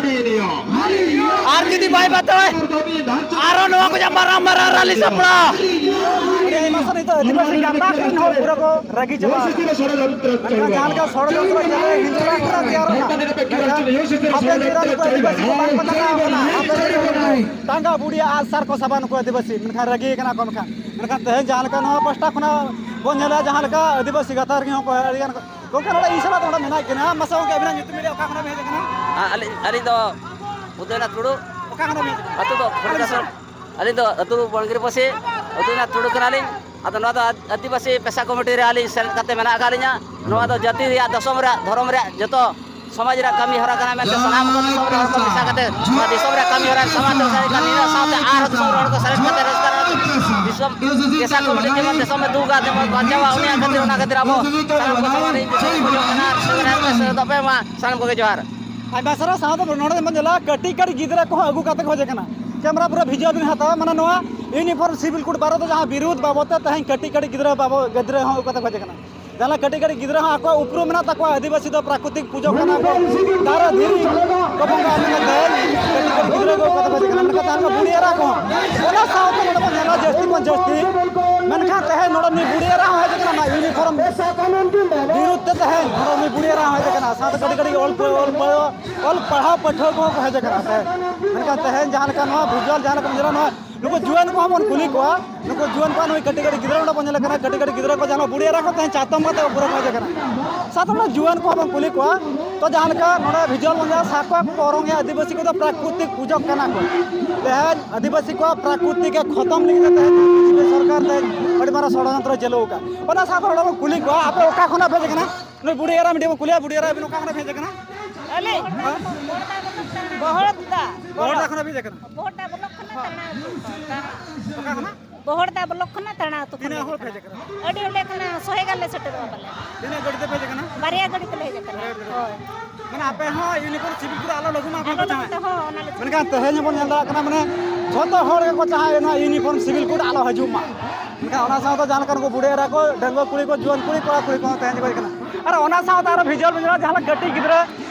ᱟᱨ ᱡᱩᱫᱤ ᱵᱟᱭ ᱵᱟᱛᱟᱣᱟ, ᱟᱨᱚ ᱱᱚᱣᱟ ᱠᱷᱚᱱᱟᱜ ᱢᱟᱨᱟᱝ ᱢᱟᱨᱟᱝ ᱨᱟᱞᱤ ᱥᱟᱯᱲᱟᱣ᱾ ᱟᱹᱰᱤ ᱟᱭᱢᱟ ᱥᱟᱨ ᱱᱤᱛᱚᱜ ᱟᱹᱫᱤᱵᱟᱹᱥᱤ ᱜᱟᱛᱟᱠ ᱨᱮᱱ ᱦᱚᱲ ᱯᱩᱨᱟᱹ ᱠᱚ ᱨᱟᱹᱜᱤ ᱪᱟᱵᱟ ᱟᱠᱟᱱᱟ᱾ ᱢᱮᱱᱠᱷᱟᱱ ᱡᱟᱦᱟᱸ ᱞᱮᱠᱟ ᱥᱚᱲᱚᱡᱚᱱᱛᱨᱚ ᱪᱟᱞᱟᱣ ᱦᱤᱱᱫᱩ ᱨᱟᱥᱴᱨᱚ ᱛᱮᱭᱟᱨ ᱮᱱᱟ, ᱢᱮᱱᱠᱷᱟᱱ ᱦᱟᱯᱮᱱ ᱫᱤᱱ ᱨᱮ ᱱᱩᱠᱩ ᱟᱹᱫᱤᱵᱟᱹᱥᱤ ᱠᱚ ᱵᱟᱝ ᱠᱚ ᱪᱟᱞᱟᱣ ᱠᱟᱱᱟ, ᱦᱟᱯᱮᱱ ᱫᱤᱱ ᱨᱮ ᱴᱟᱸᱜᱟ ᱵᱩᱰᱤᱭᱟ ᱟᱨ ᱥᱟᱨ ᱠᱚ ᱥᱟᱵᱟ ᱱᱩᱠᱩ ᱟᱹᱫᱤᱵᱟᱹᱥᱤ, ᱢᱮᱱᱠᱷᱟᱱ ᱨᱟᱹᱜᱤ ᱠᱟᱱᱟ ᱠᱚ᱾ ᱢᱮᱱᱠᱷᱟᱱ, ᱢᱮᱱᱠᱷᱟᱱ ᱛᱮᱦᱮᱧ ᱡᱟᱦᱟᱸ ᱞᱮᱠᱟ ᱱᱚᱣᱟ ᱯᱟᱥᱴᱟ ᱠᱷᱚᱱᱟᱜ ᱵᱚᱱ ᱧᱮᱞᱟ, ᱡᱟᱦᱟᱸ ᱞᱮᱠᱟ ᱟᱹᱫᱤᱵᱟᱹᱥᱤ ᱜᱟᱛᱟᱠ ᱨᱮᱱ ᱦᱚᱸ ᱠᱚ ᱟᱹᱰᱤ ᱜᱟᱱ ᱠᱚ, ᱜᱚᱢᱠᱮ, ᱱᱚᱰᱮ ᱤᱧ ᱥᱟᱞᱟᱜ ᱫᱚ ᱱᱚᱰᱮ ᱢᱮᱱᱟᱭ ᱠᱟᱱᱟ᱾ ᱢᱟᱥᱮ ᱜᱚᱢᱠᱮ, ᱟᱹᱵᱤᱱᱟᱜ ᱧᱩᱛᱩᱢ ᱞᱟᱹᱭ ᱵᱤᱱ, ᱚᱠᱟ ᱠᱷᱚᱱᱟᱜ ᱵᱤᱱ ᱦᱮᱡ ᱟᱠᱟᱱᱟ? ᱟ-, ᱟᱹᱞᱤᱧ, ᱟᱹᱞᱤᱧ ᱫᱚ ᱩᱫᱚᱭᱱᱟᱛᱷ ᱴᱩᱰᱩ᱾ ᱚᱠᱟ ᱠᱷᱚᱱᱟᱜ ᱵᱤᱱ ᱦᱮᱡ ᱟᱠᱟᱱᱟ? ᱟᱹᱛᱩ ᱫᱚ ᱠᱷᱚᱲᱜᱟᱥᱚᱲ᱾ ᱟᱹᱞᱤᱧ ᱫᱚ ᱟᱹᱛᱩ ᱵᱚᱲᱜᱤᱨᱤ ᱯᱟᱹᱥᱤ, ᱩᱫᱚᱭᱱᱟᱛᱷ ᱴᱩᱰᱩ ᱠᱟᱱᱟᱞᱤᱧ᱾ ᱟᱫᱚ ᱱᱚᱣᱟ ᱫᱚ ᱟᱹᱫᱤᱵᱟᱹᱥᱤ ᱯᱮᱥᱟ ᱠᱚᱢᱤᱴᱤ ᱨᱮ ᱟᱹᱞᱤᱧ ᱥᱮᱞᱮᱫ ᱠᱟᱛᱮ ᱢᱮᱱᱟᱜ ᱟᱠᱟᱫ ᱞᱤᱧᱟ᱾ ᱱᱚᱣᱟ ᱫᱚ ᱡᱟᱹᱛᱤ ᱨᱮᱭᱟᱜ, ᱫᱤᱥᱚᱢ ᱨᱮᱭᱟᱜ, ᱫᱷᱚᱨᱚᱢ ᱨᱮᱭᱟᱜ, ᱡᱚᱛᱚ ᱥᱚᱢᱟᱡᱽ ᱨᱮᱭᱟᱜ ᱠᱟᱹᱢᱤ ᱦᱚᱨᱟ ᱠᱟᱱᱟ ᱢᱮᱱᱛᱮ ᱥᱟᱱᱟᱢ ᱠᱚ ᱫᱤᱥᱚᱢ ᱨᱮ ᱦᱚᱲ ᱠᱚ ᱢᱮᱥᱟ ᱠᱟᱛᱮ ᱱᱚᱣᱟ ᱫᱤᱥᱚᱢ ᱨᱮᱭᱟᱜ ᱠᱟᱹᱢᱤ ᱦᱚᱨᱟ ᱥᱟᱶᱛᱮ ᱥᱟᱶᱛᱮ ᱟᱨ ᱫᱤᱥᱚᱢ ᱨᱮ ᱦᱚᱲ ᱠᱚ ᱥᱮᱞᱮᱫ ᱠᱟᱛᱮ ᱨᱟᱹᱥᱠᱟᱹ ᱨᱮ ᱫᱤᱥᱚᱢ ᱯᱮᱥᱟ ᱠᱚᱢᱤᱴᱤ ᱡᱮᱢᱚᱱ ᱫᱤᱥᱚᱢ ᱮ ᱫᱩᱜᱟ, ᱡᱮᱢᱚᱱ ᱵᱟᱧᱪᱟᱣᱟ, ᱩᱱᱤᱭᱟᱜ ᱠᱷᱟᱹᱛᱤᱨ, ᱚᱱᱟ ᱠᱷᱟᱹᱛᱤᱨ ᱟᱵᱚ ᱥᱟᱱᱟᱢ ᱠᱚ ᱥᱚᱢᱟᱡᱽ ᱨᱮ ᱠᱷᱚᱡᱚᱜ ᱠᱟᱱᱟ ᱟᱨ ᱥᱮ ᱥᱮ ᱫᱚᱯᱮ ᱢᱟ ᱥᱟᱱᱟᱢ ᱠᱚᱜᱮ ᱡᱚᱦᱟᱨ᱾ ᱟᱭᱢᱟ ᱥᱟᱨᱦᱟᱣ᱾ ᱥᱟᱶᱛᱮ ᱱᱚᱰᱮ ᱵᱚᱱ ᱧᱮᱞᱟ, ᱠᱟᱹᱴᱤᱡ ᱠᱟᱹᱴᱤᱡ ᱜᱤᱫᱽᱨᱟᱹ ᱠᱚᱦᱚᱸ ᱟᱹᱜᱩ ᱠᱟᱛᱮ ᱠᱚ ᱦᱮᱡ ᱟᱠᱟᱱᱟ᱾ ᱠᱮᱢᱮᱨᱟ ᱯᱩᱨᱟᱹ ᱵᱷᱤᱡᱩᱣᱟᱞ ᱵᱤᱱ ᱦᱟᱛᱟᱣᱟ, ᱢᱟᱱᱮ ᱱᱚᱣᱟ ᱤᱭᱩᱱᱤᱯᱷᱚᱨᱢ ᱥᱤᱵᱤᱞ ᱠᱳᱰ ᱵᱟᱨᱮ ᱫᱚ ᱡᱟᱦᱟᱸ ᱵᱤᱨᱩᱫᱷ ᱵᱟᱵᱚᱫ ᱛᱮ ᱛᱮᱦᱮᱧ ᱠᱟᱹᱴᱤᱡ ᱠᱟᱹᱴᱤᱡ ᱜᱤᱫᱽᱨᱟᱹ ᱵᱟᱵᱚ ᱜᱤᱫᱽᱨᱟᱹ ᱦᱚᱸ ᱚᱠᱟ ᱛᱮᱠᱚ ᱦᱮᱡ ᱟᱠᱟᱱᱟ᱾ ᱡᱟᱦᱟᱸ ᱠᱟᱹᱴᱤᱡ ᱠᱟᱹᱴᱤᱡ ᱜᱤᱫᱽᱨᱟᱹ ᱦᱚᱸ ᱟᱠᱚᱣᱟᱜ ᱩᱯᱨᱩᱢ ᱢᱮᱱᱟᱜ ᱛᱟᱠᱚᱣᱟ, ᱟᱹᱫᱤᱵᱟᱹᱥᱤ ᱫᱚ ᱯᱨᱟᱠᱨᱤᱛᱤᱠ ᱯᱩᱡᱟᱹ ᱠᱟᱱᱟ ᱠᱚ, ᱫᱟᱨᱮ ᱫᱷᱤᱨᱤ ᱠᱚ ᱵᱚᱸᱜᱟ ᱟᱹᱰᱤ ᱠᱟᱛᱮ ᱠᱟᱹᱴᱤᱡ ᱠᱟᱹᱴᱤᱡ ᱜᱤᱫᱽᱨᱟᱹ ᱠᱚ ᱚᱠᱟ ᱛᱮᱠᱚ ᱦᱮᱡ ᱟᱠᱟᱱᱟ, ᱢᱮᱱᱠᱷᱟᱱ ᱛᱟᱦᱮᱱ ᱠᱚ ᱵᱩᱲᱦᱤ ᱮᱨᱟ ᱠᱚᱦᱚᱸ᱾ ᱚᱱᱟ ᱥᱟᱶᱛᱮ ᱱᱚᱰᱮ ᱵᱚᱱ ᱧᱮᱞᱟ ᱡᱟᱹᱥᱛᱤ ᱠᱷᱚᱱ ᱡᱟᱹᱥᱛᱤ, ᱢᱮᱱᱠᱷᱟᱱ ᱛᱮᱦᱮᱧ ᱱᱚᱰᱮ ᱱᱩᱭ ᱵᱩᱲᱦᱤ ᱮᱨᱟ ᱦᱚᱸ ᱦᱮᱡ ᱟᱠᱟᱱᱟ ᱱᱚᱣᱟ ᱤᱭᱩᱱᱤᱯᱷᱚᱨᱢ ᱵᱤᱨᱩᱫᱷ ᱛᱮ᱾ ᱛᱮᱦᱮᱧ ᱱᱚᱰᱮ ᱱᱩᱭ ᱵᱩᱲᱦᱤ ᱮᱨᱟ ᱦᱚᱸ ᱦᱮᱡ ᱟᱠᱟᱱᱟ, ᱥᱟᱶᱛᱮ ᱠᱟᱹᱴᱤᱡ ᱠᱟᱹᱴᱤᱡ ᱚᱞ ᱯᱟᱹ- ᱚᱞ ᱯᱟᱹ- ᱚᱞ ᱯᱟᱲᱦᱟᱣ ᱯᱟᱹᱴᱷᱩᱣᱟᱹ ᱠᱚᱦᱚᱸ ᱠᱚ ᱦᱮᱡ ᱟᱠᱟᱱᱟ ᱛᱮᱦᱮᱧ᱾ ᱢᱮᱱᱠᱷᱟᱱ ᱛᱮᱦᱮᱧ ᱡᱟᱦᱟᱸ ᱞᱮᱠᱟ ᱱᱚᱣᱟ ᱵᱷᱤᱡᱩᱣᱟᱞ ᱡᱟᱦᱟᱸ ᱞᱮᱠᱟ ᱵᱚᱱ ᱧᱮᱞᱟ, ᱱᱚᱣᱟ ᱱᱩᱠᱩ ᱡᱩᱣᱟᱹᱱ ᱠᱚᱦᱚᱸ ᱵᱚᱱ ᱠᱩᱞᱤ ᱠᱚᱣᱟ, ᱱᱩᱠᱩ ᱡᱩᱣᱟᱹᱱ ᱠᱚᱣᱟᱜ ᱱᱩᱭ ᱠᱟᱹᱴᱤᱡ ᱠᱟᱹᱴᱤᱡ ᱜᱤᱫᱽᱨᱟᱹ ᱱᱚᱰᱮ ᱵᱚᱱ ᱧᱮᱞᱮ ᱠᱟᱱᱟ, ᱠᱟᱹᱴᱤᱡ ᱠᱟᱹᱴᱤᱡ ᱜᱤᱫᱽᱨᱟᱹ ᱠᱚ ᱡᱟᱦᱟᱸ ᱵᱩᱲᱦᱤ ᱮᱨᱟ ᱠᱚ ᱛᱮᱦᱮᱧ ᱪᱟᱛᱚᱢ ᱠᱟᱛᱮ ᱠᱚ ᱯᱩᱨᱟᱹ ᱠᱚ ᱦᱮᱡ ᱟᱠᱟᱱᱟ᱾ ᱥᱟᱶᱛᱮ ᱱᱚᱰᱮ ᱡᱩᱣᱟᱹᱱ ᱠᱚᱦᱚᱸ ᱵᱚᱱ ᱠᱩᱞᱤ ᱠᱚᱣᱟ, ᱛᱚ ᱡᱟᱦᱟᱸ ᱞᱮᱠᱟ ᱱᱚᱰᱮ ᱵᱷᱤᱡᱩᱣᱟᱞ ᱵᱚᱱ ᱧᱮᱞᱟ, ᱥᱟᱠᱣᱟ ᱠᱚ ᱚᱨᱚᱝ ᱮᱫᱟ, ᱟᱹᱫᱤᱵᱟᱹᱥᱤ ᱠᱚᱫᱚ ᱯᱨᱟᱠᱨᱤᱛᱤᱠ ᱯᱩᱡᱚᱠ ᱠᱟᱱᱟ ᱠᱚ᱾ ᱛᱮᱦᱮᱧ ᱟᱹᱫᱤᱵᱟᱹᱥᱤ ᱠᱚᱣᱟᱜ ᱯᱨᱟᱠᱨᱤᱛᱤᱠ ᱮ ᱠᱷᱚᱛᱚᱢ ᱞᱟᱹᱜᱤᱫ ᱛᱮ ᱛᱮᱦᱮᱧ ᱵᱤᱡᱮᱯᱤ ᱥᱚᱨᱠᱟᱨ ᱛᱮᱦᱮᱧ ᱟᱹᱰᱤ ᱢᱟᱨᱟᱝ ᱥᱚᱲᱚᱡᱚᱱᱛᱨᱚ ᱪᱟᱹᱞᱩ ᱟᱠᱟᱫ᱾ ᱚᱱᱟ ᱥᱟᱶᱛᱮ ᱱᱚᱰᱮ ᱵᱚᱱ ᱠᱩᱞᱤ ᱠᱚᱣᱟ, ᱟᱯᱮ ᱚᱠᱟ ᱠᱷᱚᱱᱟᱜ ᱯᱮ ᱦᱮᱡ ᱟᱠᱟᱱᱟ? ᱱᱩᱭ ᱵᱩᱲᱦᱤ ᱮᱨᱟ ᱢᱤᱫᱴᱮᱱ ᱵᱚᱱ ᱠᱩᱞᱤᱭᱟ, ᱵᱩᱲᱦᱤ ᱮᱨᱟ ᱟᱹᱵᱤᱱ ᱚᱠᱟ ᱠᱷᱚᱱᱟᱜ ᱵᱮᱱ ᱦᱮᱡ ᱟᱠᱟᱱᱟ? ᱟᱹᱞᱤᱧ? ᱦᱮᱸ? ᱵᱚᱦᱚᱲᱫᱟ᱾ ᱵᱚᱦᱚᱲᱫᱟ ᱠᱷᱚᱱᱟᱜ ᱵᱮᱱ ᱦᱮᱡ ᱟᱠᱟᱱᱟ? ᱵᱚᱦᱚᱲᱫᱟ ᱵᱞᱚᱠ ᱠᱷᱚᱱᱟᱜ ᱛᱟᱲᱟ ᱟᱹᱛᱩ ᱠᱷᱚᱱ᱾ ᱚᱠᱟ ᱠᱷᱚᱱᱟᱜ? ᱵᱚᱦᱚᱲᱫᱟ ᱵᱞᱚᱠ ᱠᱷᱚᱱᱟᱜ ᱛᱟᱲᱟ ᱟᱹᱛᱩ ᱠᱷᱚᱱ ᱛᱤᱱᱟᱹᱜ ᱞᱮ ᱦᱚᱲ ᱦᱮᱡ ᱯᱮ ᱟᱠᱟᱱᱟ᱾ ᱦᱮᱡ ᱟᱠᱟᱱᱟ? ᱟᱹᱰᱤ ᱦᱚᱲ ᱞᱮ ᱠᱟᱱᱟ, ᱥᱚᱭ ᱜᱟᱱ ᱞᱮ ᱥᱮᱴᱮᱨᱚᱜᱼᱟ ᱯᱟᱞᱮ᱾ ᱛᱤᱱᱟᱹᱜ ᱜᱟᱹᱰᱤ ᱛᱮᱯᱮ ᱦᱮᱡ ᱟᱠᱟᱱᱟ? ᱵᱟᱨᱭᱟ ᱜᱟᱹᱰᱤ ᱛᱮᱞᱮ ᱦᱮᱡ ᱟᱠᱟᱱᱟ᱾ ᱵᱟᱨᱭᱟ ᱜᱟᱹᱰᱤ᱾ ᱦᱳᱭ᱾ ᱢᱟᱱᱮ ᱟᱯᱮ ᱦᱚᱸ ᱤᱭᱩᱱᱤᱯᱷᱚᱨᱢ ᱥᱤᱵᱤᱞ ᱠᱚᱫᱚ ᱟᱞᱚ ᱞᱟᱹᱜᱩ ᱢᱟ, ᱟᱯᱮ ᱟᱞᱚ ᱯᱮ ᱪᱟᱦᱟᱣᱟ᱾ ᱞᱟᱹᱜᱩ ᱛᱮ, ᱦᱚᱸ, ᱚᱱᱟ ᱞᱮ ᱢᱮᱱᱠᱷᱟᱱ ᱛᱮᱦᱮᱧ ᱦᱚᱸᱵᱚᱱ ᱧᱮᱞ ᱫᱟᱲᱮᱭᱟᱜ ᱠᱟᱱᱟ, ᱢᱟᱱᱮ ᱡᱷᱚᱛᱚ ᱦᱚᱲ ᱜᱮᱠᱚ ᱪᱟᱦᱟᱣ ᱱᱚᱣᱟ ᱤᱭᱩᱱᱤᱯᱷᱚᱨᱢ ᱥᱤᱵᱤᱞ ᱠᱳᱰ ᱟᱞᱚ ᱦᱤᱡᱩᱜ ᱢᱟ᱾ ᱢᱮᱱᱠᱷᱟᱱ ᱚᱱᱟ ᱥᱟᱶᱛᱮ ᱡᱟᱦᱟᱸ ᱞᱮᱠᱟ ᱱᱩᱠᱩ ᱵᱩᱰᱷᱤ ᱮᱨᱟ ᱠᱚ, ᱰᱟᱺᱜᱩᱣᱟᱹ ᱠᱩᱲᱤ ᱠᱚ, ᱡᱩᱣᱟᱹᱱ ᱠᱩᱲᱤ ᱠᱚᱲᱟ ᱠᱩᱲᱤ ᱠᱚᱦᱚᱸ ᱛᱮᱦᱮᱧ ᱠᱚ ᱦᱮᱡ ᱟᱠᱟᱱᱟ᱾ ᱟᱨ ᱚᱱᱟ ᱥᱟᱶᱛᱮ ᱟᱨᱚ ᱵᱷᱤᱡᱩᱣᱟᱞ ᱵᱚᱱ ᱧᱮᱞᱟ, ᱡᱟᱦᱟᱸ ᱞᱮᱠᱟ ᱠᱟᱹᱴᱤᱡ ᱜᱤᱫᱽᱨᱟᱹ,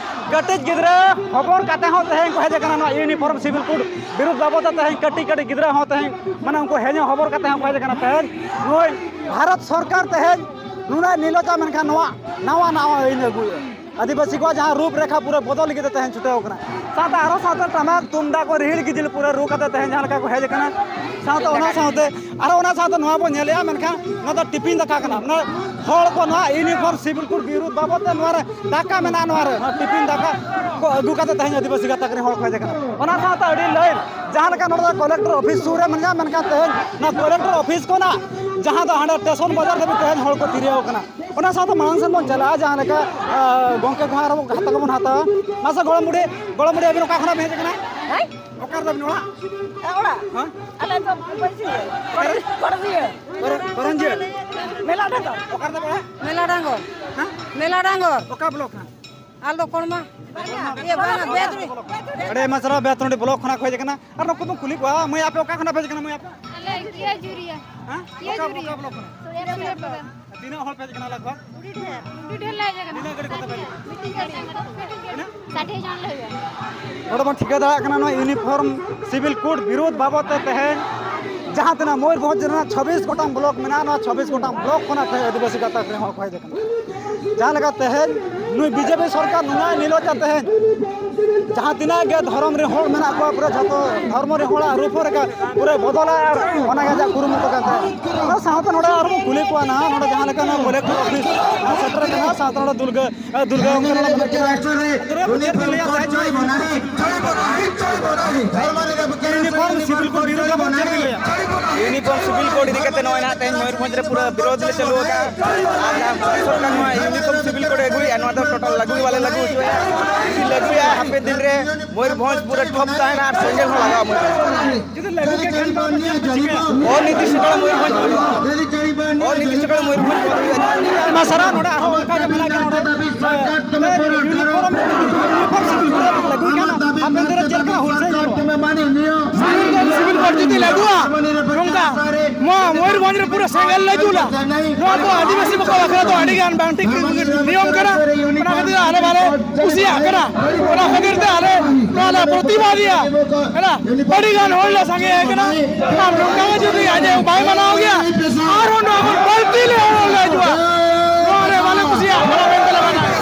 ᱠᱟᱹᱴᱤᱡ ᱜᱤᱫᱽᱨᱟᱹ ᱦᱚᱯᱚᱱ ᱠᱟᱛᱮ ᱦᱚᱸ ᱛᱮᱦᱮᱧ ᱠᱚ ᱦᱮᱡ ᱟᱠᱟᱱᱟ ᱱᱚᱣᱟ ᱤᱭᱩᱱᱤᱯᱷᱚᱨᱢ ᱥᱤᱵᱤᱞ ᱠᱳᱰ ᱵᱤᱨᱩᱫᱷ ᱵᱟᱵᱚᱫ ᱛᱮ ᱛᱮᱦᱮᱧ ᱠᱟᱹᱴᱤᱡ ᱠᱟᱹᱴᱤᱡ ᱜᱤᱫᱽᱨᱟᱹ ᱦᱚᱸ ᱛᱮᱦᱮᱧ, ᱢᱟᱱᱮ ᱩᱱᱠᱩ ᱦᱮᱡ ᱦᱚᱵᱚᱨ ᱠᱟᱛᱮ ᱦᱚᱸ ᱠᱚ ᱦᱮᱡ ᱟᱠᱟᱱᱟ᱾ ᱛᱮᱦᱮᱧ ᱱᱩᱭ ᱵᱷᱟᱨᱚᱛ ᱥᱚᱨᱠᱟᱨ ᱛᱮᱦᱮᱧ ᱱᱩᱱᱟᱹᱜ ᱱᱤᱞᱚᱪᱟ, ᱢᱮᱱᱠᱷᱟᱱ ᱱᱚᱣᱟ ᱱᱟᱣᱟ ᱱᱟᱣᱟ ᱟᱹᱭᱤᱱ ᱟᱹᱜᱩᱭᱮᱫᱼᱟ᱾ ᱟᱹᱫᱤᱵᱟᱹᱥᱤ ᱠᱚᱣᱟᱜ ᱡᱟᱦᱟᱸ ᱨᱩᱯ ᱨᱮᱠᱷᱟ ᱯᱩᱨᱟᱹ ᱵᱚᱫᱚᱞ ᱞᱟᱹᱜᱤᱫ ᱛᱮ ᱛᱮᱦᱮᱧ ᱪᱷᱩᱴᱟᱹᱣ ᱠᱟᱱᱟ᱾ ᱥᱟᱶᱛᱮ ᱟᱨᱚ ᱥᱟᱶᱛᱮ ᱴᱟᱢᱟᱠ ᱛᱩᱢᱫᱟᱜ ᱠᱚ ᱨᱤᱦᱤᱲ ᱜᱤᱡᱤᱞ ᱯᱩᱨᱟᱹ ᱨᱩ ᱠᱟᱛᱮ ᱛᱮᱦᱮᱧ ᱡᱟᱦᱟᱸ ᱞᱮᱠᱟ ᱠᱚ ᱦᱮᱡ ᱟᱠᱟᱱᱟ᱾ ᱥᱟᱶᱛᱮ ᱚᱱᱟ ᱥᱟᱶᱛᱮ ᱟᱨᱚ ᱚᱱᱟ ᱥᱟᱶᱛᱮ ᱱᱚᱣᱟ ᱵᱚᱱ ᱧᱮᱞᱮᱜᱼᱟ, ᱢᱮᱱᱠᱷᱟᱱ ᱱᱚᱣᱟ ᱫᱚ ᱴᱤᱯᱤᱱ ᱫᱟᱠᱟ ᱠᱟᱱᱟ᱾ ᱢᱟᱱᱮ ᱦᱚᱲ ᱠᱚ ᱱᱚᱣᱟ ᱤᱭᱩᱱᱤᱯᱷᱚᱨᱢ ᱥᱤᱵᱤᱞ ᱠᱳᱰ ᱵᱤᱨᱩᱫᱷ ᱵᱟᱵᱚᱫ ᱛᱮ ᱱᱚᱣᱟ ᱨᱮ ᱫᱟᱠᱟ ᱢᱮᱱᱟᱜᱼᱟ, ᱱᱚᱣᱟ ᱨᱮ ᱱᱚᱣᱟ ᱴᱤᱯᱤᱱ ᱫᱟᱠᱟ ᱠᱚ ᱟᱹᱜᱩ ᱠᱟᱛᱮ ᱛᱮᱦᱮᱧ ᱟᱹᱫᱤᱵᱟᱹᱥᱤ ᱜᱟᱛᱟᱠ ᱨᱮᱱ ᱦᱚᱲ ᱠᱚ ᱦᱮᱡ ᱟᱠᱟᱱᱟ᱾ ᱚᱱᱟ ᱥᱟᱶᱛᱮ ᱟᱹᱰᱤ ᱞᱟᱹᱭ ᱡᱟᱦᱟᱸ ᱞᱮᱠᱟ ᱱᱚᱰᱮ ᱫᱚ ᱠᱚᱞᱮᱠᱴᱚᱨ ᱚᱯᱷᱤᱥ ᱥᱩᱨ ᱨᱮ ᱢᱮᱱᱟᱜᱼᱟ, ᱢᱮᱱᱠᱷᱟᱱ ᱛᱮᱦᱮᱧ ᱱᱚᱣᱟ ᱠᱚᱞᱮᱠᱴᱚᱨ ᱚᱯᱷᱤᱥ ᱠᱷᱚᱱᱟᱜ ᱡᱟᱦᱟᱸ ᱫᱚ ᱦᱟᱸᱰᱮ ᱥᱴᱮᱥᱚᱱ ᱵᱟᱡᱟᱨ ᱫᱷᱟᱹᱵᱤᱡ ᱛᱮᱦᱮᱧ ᱦᱚᱲ ᱠᱚ ᱛᱤᱨᱭᱟᱹᱣ ᱟᱠᱟᱱᱟ᱾ ᱚᱱᱟ ᱥᱟᱶᱛᱮ ᱢᱟᱲᱟᱝ ᱥᱮᱫ ᱵᱚᱱ ᱪᱟᱞᱟᱜᱼᱟ, ᱡᱟᱦᱟᱸ ᱞᱮᱠᱟ, ᱟ, ᱜᱚᱢᱠᱮ ᱠᱚᱦᱚᱸ ᱟᱨᱚ ᱠᱟᱛᱷᱟ ᱠᱚᱵᱚᱱ ᱦᱟᱛᱟᱣᱟ᱾ ᱢᱟᱥᱮ ᱜᱚᱲᱚᱢ ᱵᱩᱰᱷᱤ, ᱜᱚᱲᱚᱢ ᱵᱩᱰᱷᱤ, ᱟᱹᱵᱤᱱ ᱚᱠᱟ ᱠᱷᱚᱱᱟᱜ ᱵᱤᱱ ᱦᱮᱡ ᱟᱠᱟᱱᱟ? ᱦᱮᱸ? ᱚᱠᱟ ᱨᱮ ᱛᱟᱵᱤᱱ ᱚᱲᱟᱜ? ᱮ, ᱚᱲᱟᱜ? ᱦᱮᱸ? ᱟᱞᱮ ᱫᱚ ᱵᱟᱹᱭᱥᱤ ᱨᱮ᱾ ᱚᱠᱟ ᱨᱮ? ᱠᱚᱲ-, ᱠᱚᱲᱵᱤᱭᱟᱹ᱾ ᱠᱚᱨ-, ᱠᱚᱨᱚᱧᱡᱤᱭᱟᱹ? ᱢᱮᱞᱟ ᱰᱟᱸᱜᱚᱨ᱾ ᱚᱠᱟ ᱨᱮ ᱛᱟᱵᱤᱱ ᱚᱲᱟᱜ? ᱢᱮᱞᱟ ᱰᱟᱸᱜᱚᱨ᱾ ᱦᱮᱸ? ᱢᱮᱞᱟ ᱰᱟᱸᱜᱚᱨ᱾ ᱚᱠᱟ ᱵᱞᱚᱠ ᱦᱟᱸᱜ? ᱟᱞᱮ ᱫᱚ ᱠᱚᱲᱢᱟ᱾ ᱤᱭᱟᱹ, ᱵᱟᱝᱟ, ᱵᱮᱫᱨᱩ᱾ ᱟᱹᱰᱤ ᱟᱭᱢᱟ ᱥᱟᱨᱦᱟᱣ, ᱵᱮᱫᱨᱩᱰᱤ ᱵᱞᱚᱠ ᱠᱷᱚᱱᱟᱜ ᱠᱚ ᱦᱮᱡ ᱟᱠᱟᱱᱟ᱾ ᱟᱨ ᱱᱩᱠᱩ ᱵᱚᱱ ᱠᱩᱞᱤ ᱠᱚᱣᱟ, ᱢᱟᱹᱭ, ᱟᱯᱮ ᱚᱠᱟ ᱠᱷᱚᱱᱟᱜ ᱯᱮ ᱦᱮᱡ ᱟᱠᱟᱱᱟ, ᱢᱟᱹᱭ, ᱟᱯᱮ? ᱟᱞᱮ ᱠᱤᱭᱟᱹᱡᱩᱨᱤᱭᱟ᱾ ᱦᱮᱸ? ᱚᱠᱟ, ᱠᱤᱭᱟᱹᱡᱩᱨᱤᱭᱟ᱾ ᱚᱠᱟ ᱵᱞᱚᱠ ᱠᱷᱚᱱᱟᱜ? ᱥᱩᱨᱡᱟᱯᱟᱲᱟ᱾ ᱛᱤᱱᱟᱹᱜ ᱦᱚᱲ ᱯᱮ ᱦᱮᱡ ᱟᱠᱟᱱᱟ ᱟᱞᱮ ᱠᱷᱚᱱ? ᱟᱹᱰᱤ ᱰᱷᱮᱨ ᱞᱮ ᱦᱮᱡ ᱟᱠᱟᱱᱟ᱾ ᱛᱤᱱᱟᱹᱜ ᱜᱟᱹᱰᱤ ᱠᱚᱛᱮ ᱯᱮ ᱦᱮᱡ ᱟᱠᱟᱱᱟ? ᱢᱤᱫᱴᱤᱡ ᱜᱟᱹᱰᱤ᱾ ᱛᱤᱱᱟᱹᱜ? ᱥᱟᱴᱷᱤ ᱡᱚᱱ ᱞᱮ ᱦᱩᱭᱩᱜᱼᱟ᱾ ᱱᱚᱰᱮ ᱵᱚᱱ ᱴᱷᱤᱠᱟᱹ ᱫᱟᱲᱮᱭᱟᱜ ᱠᱟᱱᱟ, ᱱᱚᱣᱟ ᱤᱭᱩᱱᱤᱯᱷᱚᱨᱢ ᱥᱤᱵᱤᱞ ᱠᱳᱰ ᱵᱤᱨᱳᱫᱷ ᱵᱟᱵᱚᱫ ᱛᱮ ᱛᱮᱦᱮᱧ ᱡᱟᱦᱟᱸ ᱛᱤᱱᱟᱹᱜ ᱢᱚᱭᱩᱨᱵᱷᱚᱸᱡᱽ ᱨᱮᱱᱟᱜ ᱪᱷᱟᱵᱵᱤᱥ ᱜᱚᱴᱟᱝ ᱵᱞᱚᱠ ᱢᱮᱱᱟᱜᱼᱟ, ᱱᱚᱣᱟ ᱪᱷᱟᱵᱵᱤᱥ ᱜᱚᱴᱟᱝ ᱵᱞᱚᱠ ᱠᱷᱚᱱᱟᱜ ᱛᱮᱦᱮᱧ ᱟᱹᱫᱤᱵᱟᱹᱥᱤ ᱜᱟᱛᱟᱠ ᱨᱮᱱ ᱦᱚᱲ ᱠᱚ ᱦᱮᱡ ᱟᱠᱟᱱᱟ᱾ ᱡᱟᱦᱟᱸ ᱞᱮᱠᱟ ᱛᱮᱦᱮᱧ ᱱᱩᱭ ᱵᱤᱡᱮᱯᱤ ᱥᱚᱨᱠᱟᱨ ᱱᱩᱱᱟᱹᱜ ᱱᱤᱨᱞᱚᱡᱽ ᱛᱮᱦᱮᱧ ᱡᱟᱦᱟᱸ ᱛᱤᱱᱟᱹᱜ ᱜᱮ ᱫᱷᱚᱨᱚᱢ ᱨᱮᱱ ᱦᱚᱲ ᱢᱮᱱᱟᱜ ᱠᱚᱣᱟ, ᱯᱩᱨᱟᱹ ᱡᱷᱚᱛᱚ ᱫᱷᱚᱨᱢᱚ ᱨᱮᱱ ᱦᱚᱲᱟᱜ ᱨᱩᱯ ᱨᱮᱜᱮ ᱯᱩᱨᱟᱹ ᱵᱚᱫᱚᱞᱟ, ᱟᱨ ᱚᱱᱟ ᱜᱮ ᱟᱡᱟᱜ ᱠᱩᱨᱩᱢᱩᱴᱩ ᱠᱟᱱ ᱛᱟᱭᱟ᱾ ᱚᱱᱟ ᱥᱟᱶᱛᱮ ᱱᱚᱰᱮ ᱟᱨᱦᱚᱸ ᱵᱚᱱ ᱠᱩᱞᱤ ᱠᱚᱣᱟ ᱱᱟᱦᱟᱜ, ᱱᱚᱰᱮ ᱡᱟᱦᱟᱸ ᱞᱮᱠᱟ ᱱᱚᱣᱟ ᱠᱚᱞᱮᱠᱴᱚᱨ ᱚᱯᱷᱤᱥ ᱥᱮᱴᱮᱨ ᱟᱠᱟᱱᱟ, ᱥᱟᱶᱛᱮ ᱱᱚᱰᱮ ᱫᱩᱨᱜᱟᱹ ᱫᱩᱨᱜᱟ ᱚᱱᱠᱟᱱᱟᱜ ᱢᱮᱱᱟᱜ ᱠᱤᱱᱟ᱾ ᱟᱫᱚ ᱪᱮᱫ ᱵᱤᱱ ᱞᱟᱹᱭᱟ ᱛᱮᱦᱮᱧ ᱱᱚᱜᱼᱚᱭ ᱤᱭᱩᱱᱤᱯᱷᱚᱨᱢ ᱥᱤᱵᱤᱞ ᱠᱳᱰ ᱵᱤᱨᱩᱫᱷ ᱨᱮ ᱪᱮᱫ ᱵᱤᱱ ᱞᱟᱹᱭᱟ? ᱤᱭᱩᱱᱤᱯᱷᱚᱨᱢ ᱥᱤᱵᱤᱞ ᱠᱳᱰ ᱤᱫᱤ ᱠᱟᱛᱮ ᱱᱚᱜᱼᱚᱭ ᱱᱟᱦᱟᱜ ᱛᱮᱦᱮᱧ ᱢᱚᱭᱩᱨᱵᱷᱚᱸᱡᱽ ᱨᱮ ᱯᱩᱨᱟᱹ ᱵᱤᱨᱳᱫᱷ ᱞᱮ ᱪᱟᱹᱞᱩ ᱟᱠᱟᱫᱼᱟ᱾ ᱟᱨ ᱡᱟᱦᱟᱸ ᱢᱳᱫᱤ ᱥᱚᱨᱠᱟᱨ ᱱᱚᱣᱟ ᱤᱭᱩᱱᱤᱯᱷᱚᱨᱢ ᱥᱤᱵᱤᱞ ᱠᱳᱰ ᱮ ᱟᱹᱜᱩᱭᱮᱫᱼᱟ, ᱱᱚᱣᱟ ᱫᱚ ᱴᱳᱴᱟᱞ ᱞᱟᱹᱜᱩ ᱜᱮ ᱵᱟᱞᱮ ᱞᱟᱹᱜᱩ ᱦᱚᱪᱚᱭᱟ᱾ ᱡᱩᱫᱤ ᱞᱟᱹᱜᱩᱭᱟ, ᱦᱟᱯᱮᱱ ᱫᱤᱱ ᱨᱮ ᱢᱚᱭᱩᱨᱵᱷᱚᱸᱡᱽ ᱯᱩᱨᱟᱹ ᱴᱷᱚᱯ ᱛᱟᱦᱮᱱᱟ ᱟᱨ ᱥᱮᱸᱜᱮᱞ ᱦᱚᱸ ᱞᱟᱜᱟᱣᱟ ᱢᱚᱭᱩᱨᱵᱷᱚᱸᱡᱽ᱾ ᱡᱩᱫᱤ ᱞᱟᱹᱜᱩ ᱜᱮ ᱠᱷᱟᱱ ᱫᱚ ᱟᱯᱮ ᱪᱮᱫ ᱯᱮ ᱪᱤᱠᱟᱹᱭᱟ? ᱚᱱᱤᱨᱫᱤᱥᱴᱚ ᱠᱟᱞ ᱢᱚᱭᱩᱨᱵᱷᱚᱸᱡᱽ ᱵᱚᱱᱫᱷ ᱦᱩᱭᱩᱜᱼᱟ᱾ ᱚᱱᱤᱨᱫᱤᱥᱴᱚ ᱠᱟᱞ ᱢᱚᱭᱩᱨᱵᱷᱚᱸᱡᱽ ᱵᱚᱱᱫᱷ ᱦᱩᱭᱩᱜᱼᱟ᱾ ᱟᱭᱢᱟ ᱥᱟᱨᱦᱟᱣ᱾ ᱱᱚᱰᱮ ᱟᱨᱦᱚᱸ ᱚᱱᱠᱟ ᱜᱮ ᱢᱮᱱᱟᱜ ᱜᱮᱭᱟ᱾ ᱱᱚᱰᱮ, ᱮ, ᱤᱭᱩᱱᱤᱯᱷᱚᱨᱢ, ᱤᱭᱩᱱᱤᱯᱷᱚᱨᱢ ᱥᱤᱵᱤᱞ ᱠᱳᱰ ᱞᱟᱹᱜᱩᱭ ᱠᱷᱟᱱ ᱦᱟᱯᱮᱱ ᱫᱤᱱ ᱨᱮ ᱪᱮᱫ ᱞᱮᱠᱟ ᱦᱩᱞᱥᱟᱹᱭ ᱧᱮᱞᱚᱜᱼᱟ? ᱥᱤᱵᱤᱞ ᱠᱳᱰ ᱡᱩᱫᱤ ᱞᱟᱹᱜᱩᱜᱼᱟ, ᱱᱚᱝᱠᱟ ᱱᱚᱣᱟ ᱢᱚᱭᱩᱨᱵᱷᱚᱸᱡᱽ ᱨᱮ ᱯᱩᱨᱟᱹ ᱥᱮᱸᱜᱮᱞ ᱞᱮ ᱡᱩᱞᱟ᱾ ᱱᱚᱣᱟ ᱫᱚ ᱟᱹᱫᱤᱵᱟᱹᱥᱤ ᱠᱚ ᱵᱟᱠᱷᱨᱟ ᱫᱚ ᱟᱹᱰᱤ ᱜᱟᱱ ᱵᱟᱝ ᱴᱷᱤᱠ ᱱᱤᱭᱚᱢ ᱠᱟᱱᱟ᱾ ᱚᱱᱟ ᱠᱷᱟᱹᱛᱤᱨ ᱟᱞᱮ ᱵᱟᱞᱮ ᱠᱩᱥᱤᱭᱟᱜ ᱠᱟᱱᱟ᱾ ᱚᱱᱟ ᱠᱷᱟᱹᱛᱤᱨ ᱛᱮ ᱟᱞᱮ ᱱᱚᱣᱟ ᱞᱮ ᱯᱨᱚᱛᱤᱵᱟᱫᱤᱭᱟ᱾ ᱦᱮᱸ, ᱟᱹᱰᱤ ᱜᱟᱱ ᱦᱚᱲ ᱞᱮ ᱥᱟᱸᱜᱮ ᱟᱠᱟᱱᱟ᱾ ᱟᱨ ᱱᱚᱝᱠᱟ ᱜᱮ ᱡᱩᱫᱤ ᱟᱡ ᱮ ᱵᱟᱭ ᱢᱟᱱᱟᱣ ᱜᱮᱭᱟ, ᱟᱨᱦᱚᱸ ᱱᱚᱣᱟ ᱠᱷᱚᱱ ᱵᱟᱹᱲᱛᱤ ᱞᱮ ᱦᱚᱲ ᱞᱮ ᱦᱤᱡᱩᱜᱼᱟ᱾ ᱱᱚᱣᱟ ᱨᱮ ᱵᱟᱞᱮ ᱠᱩᱥᱤᱭᱟᱜ ᱠᱟᱱᱟ ᱢᱮᱱᱛᱮ ᱞᱮ ᱢᱟᱱᱟᱣᱟ᱾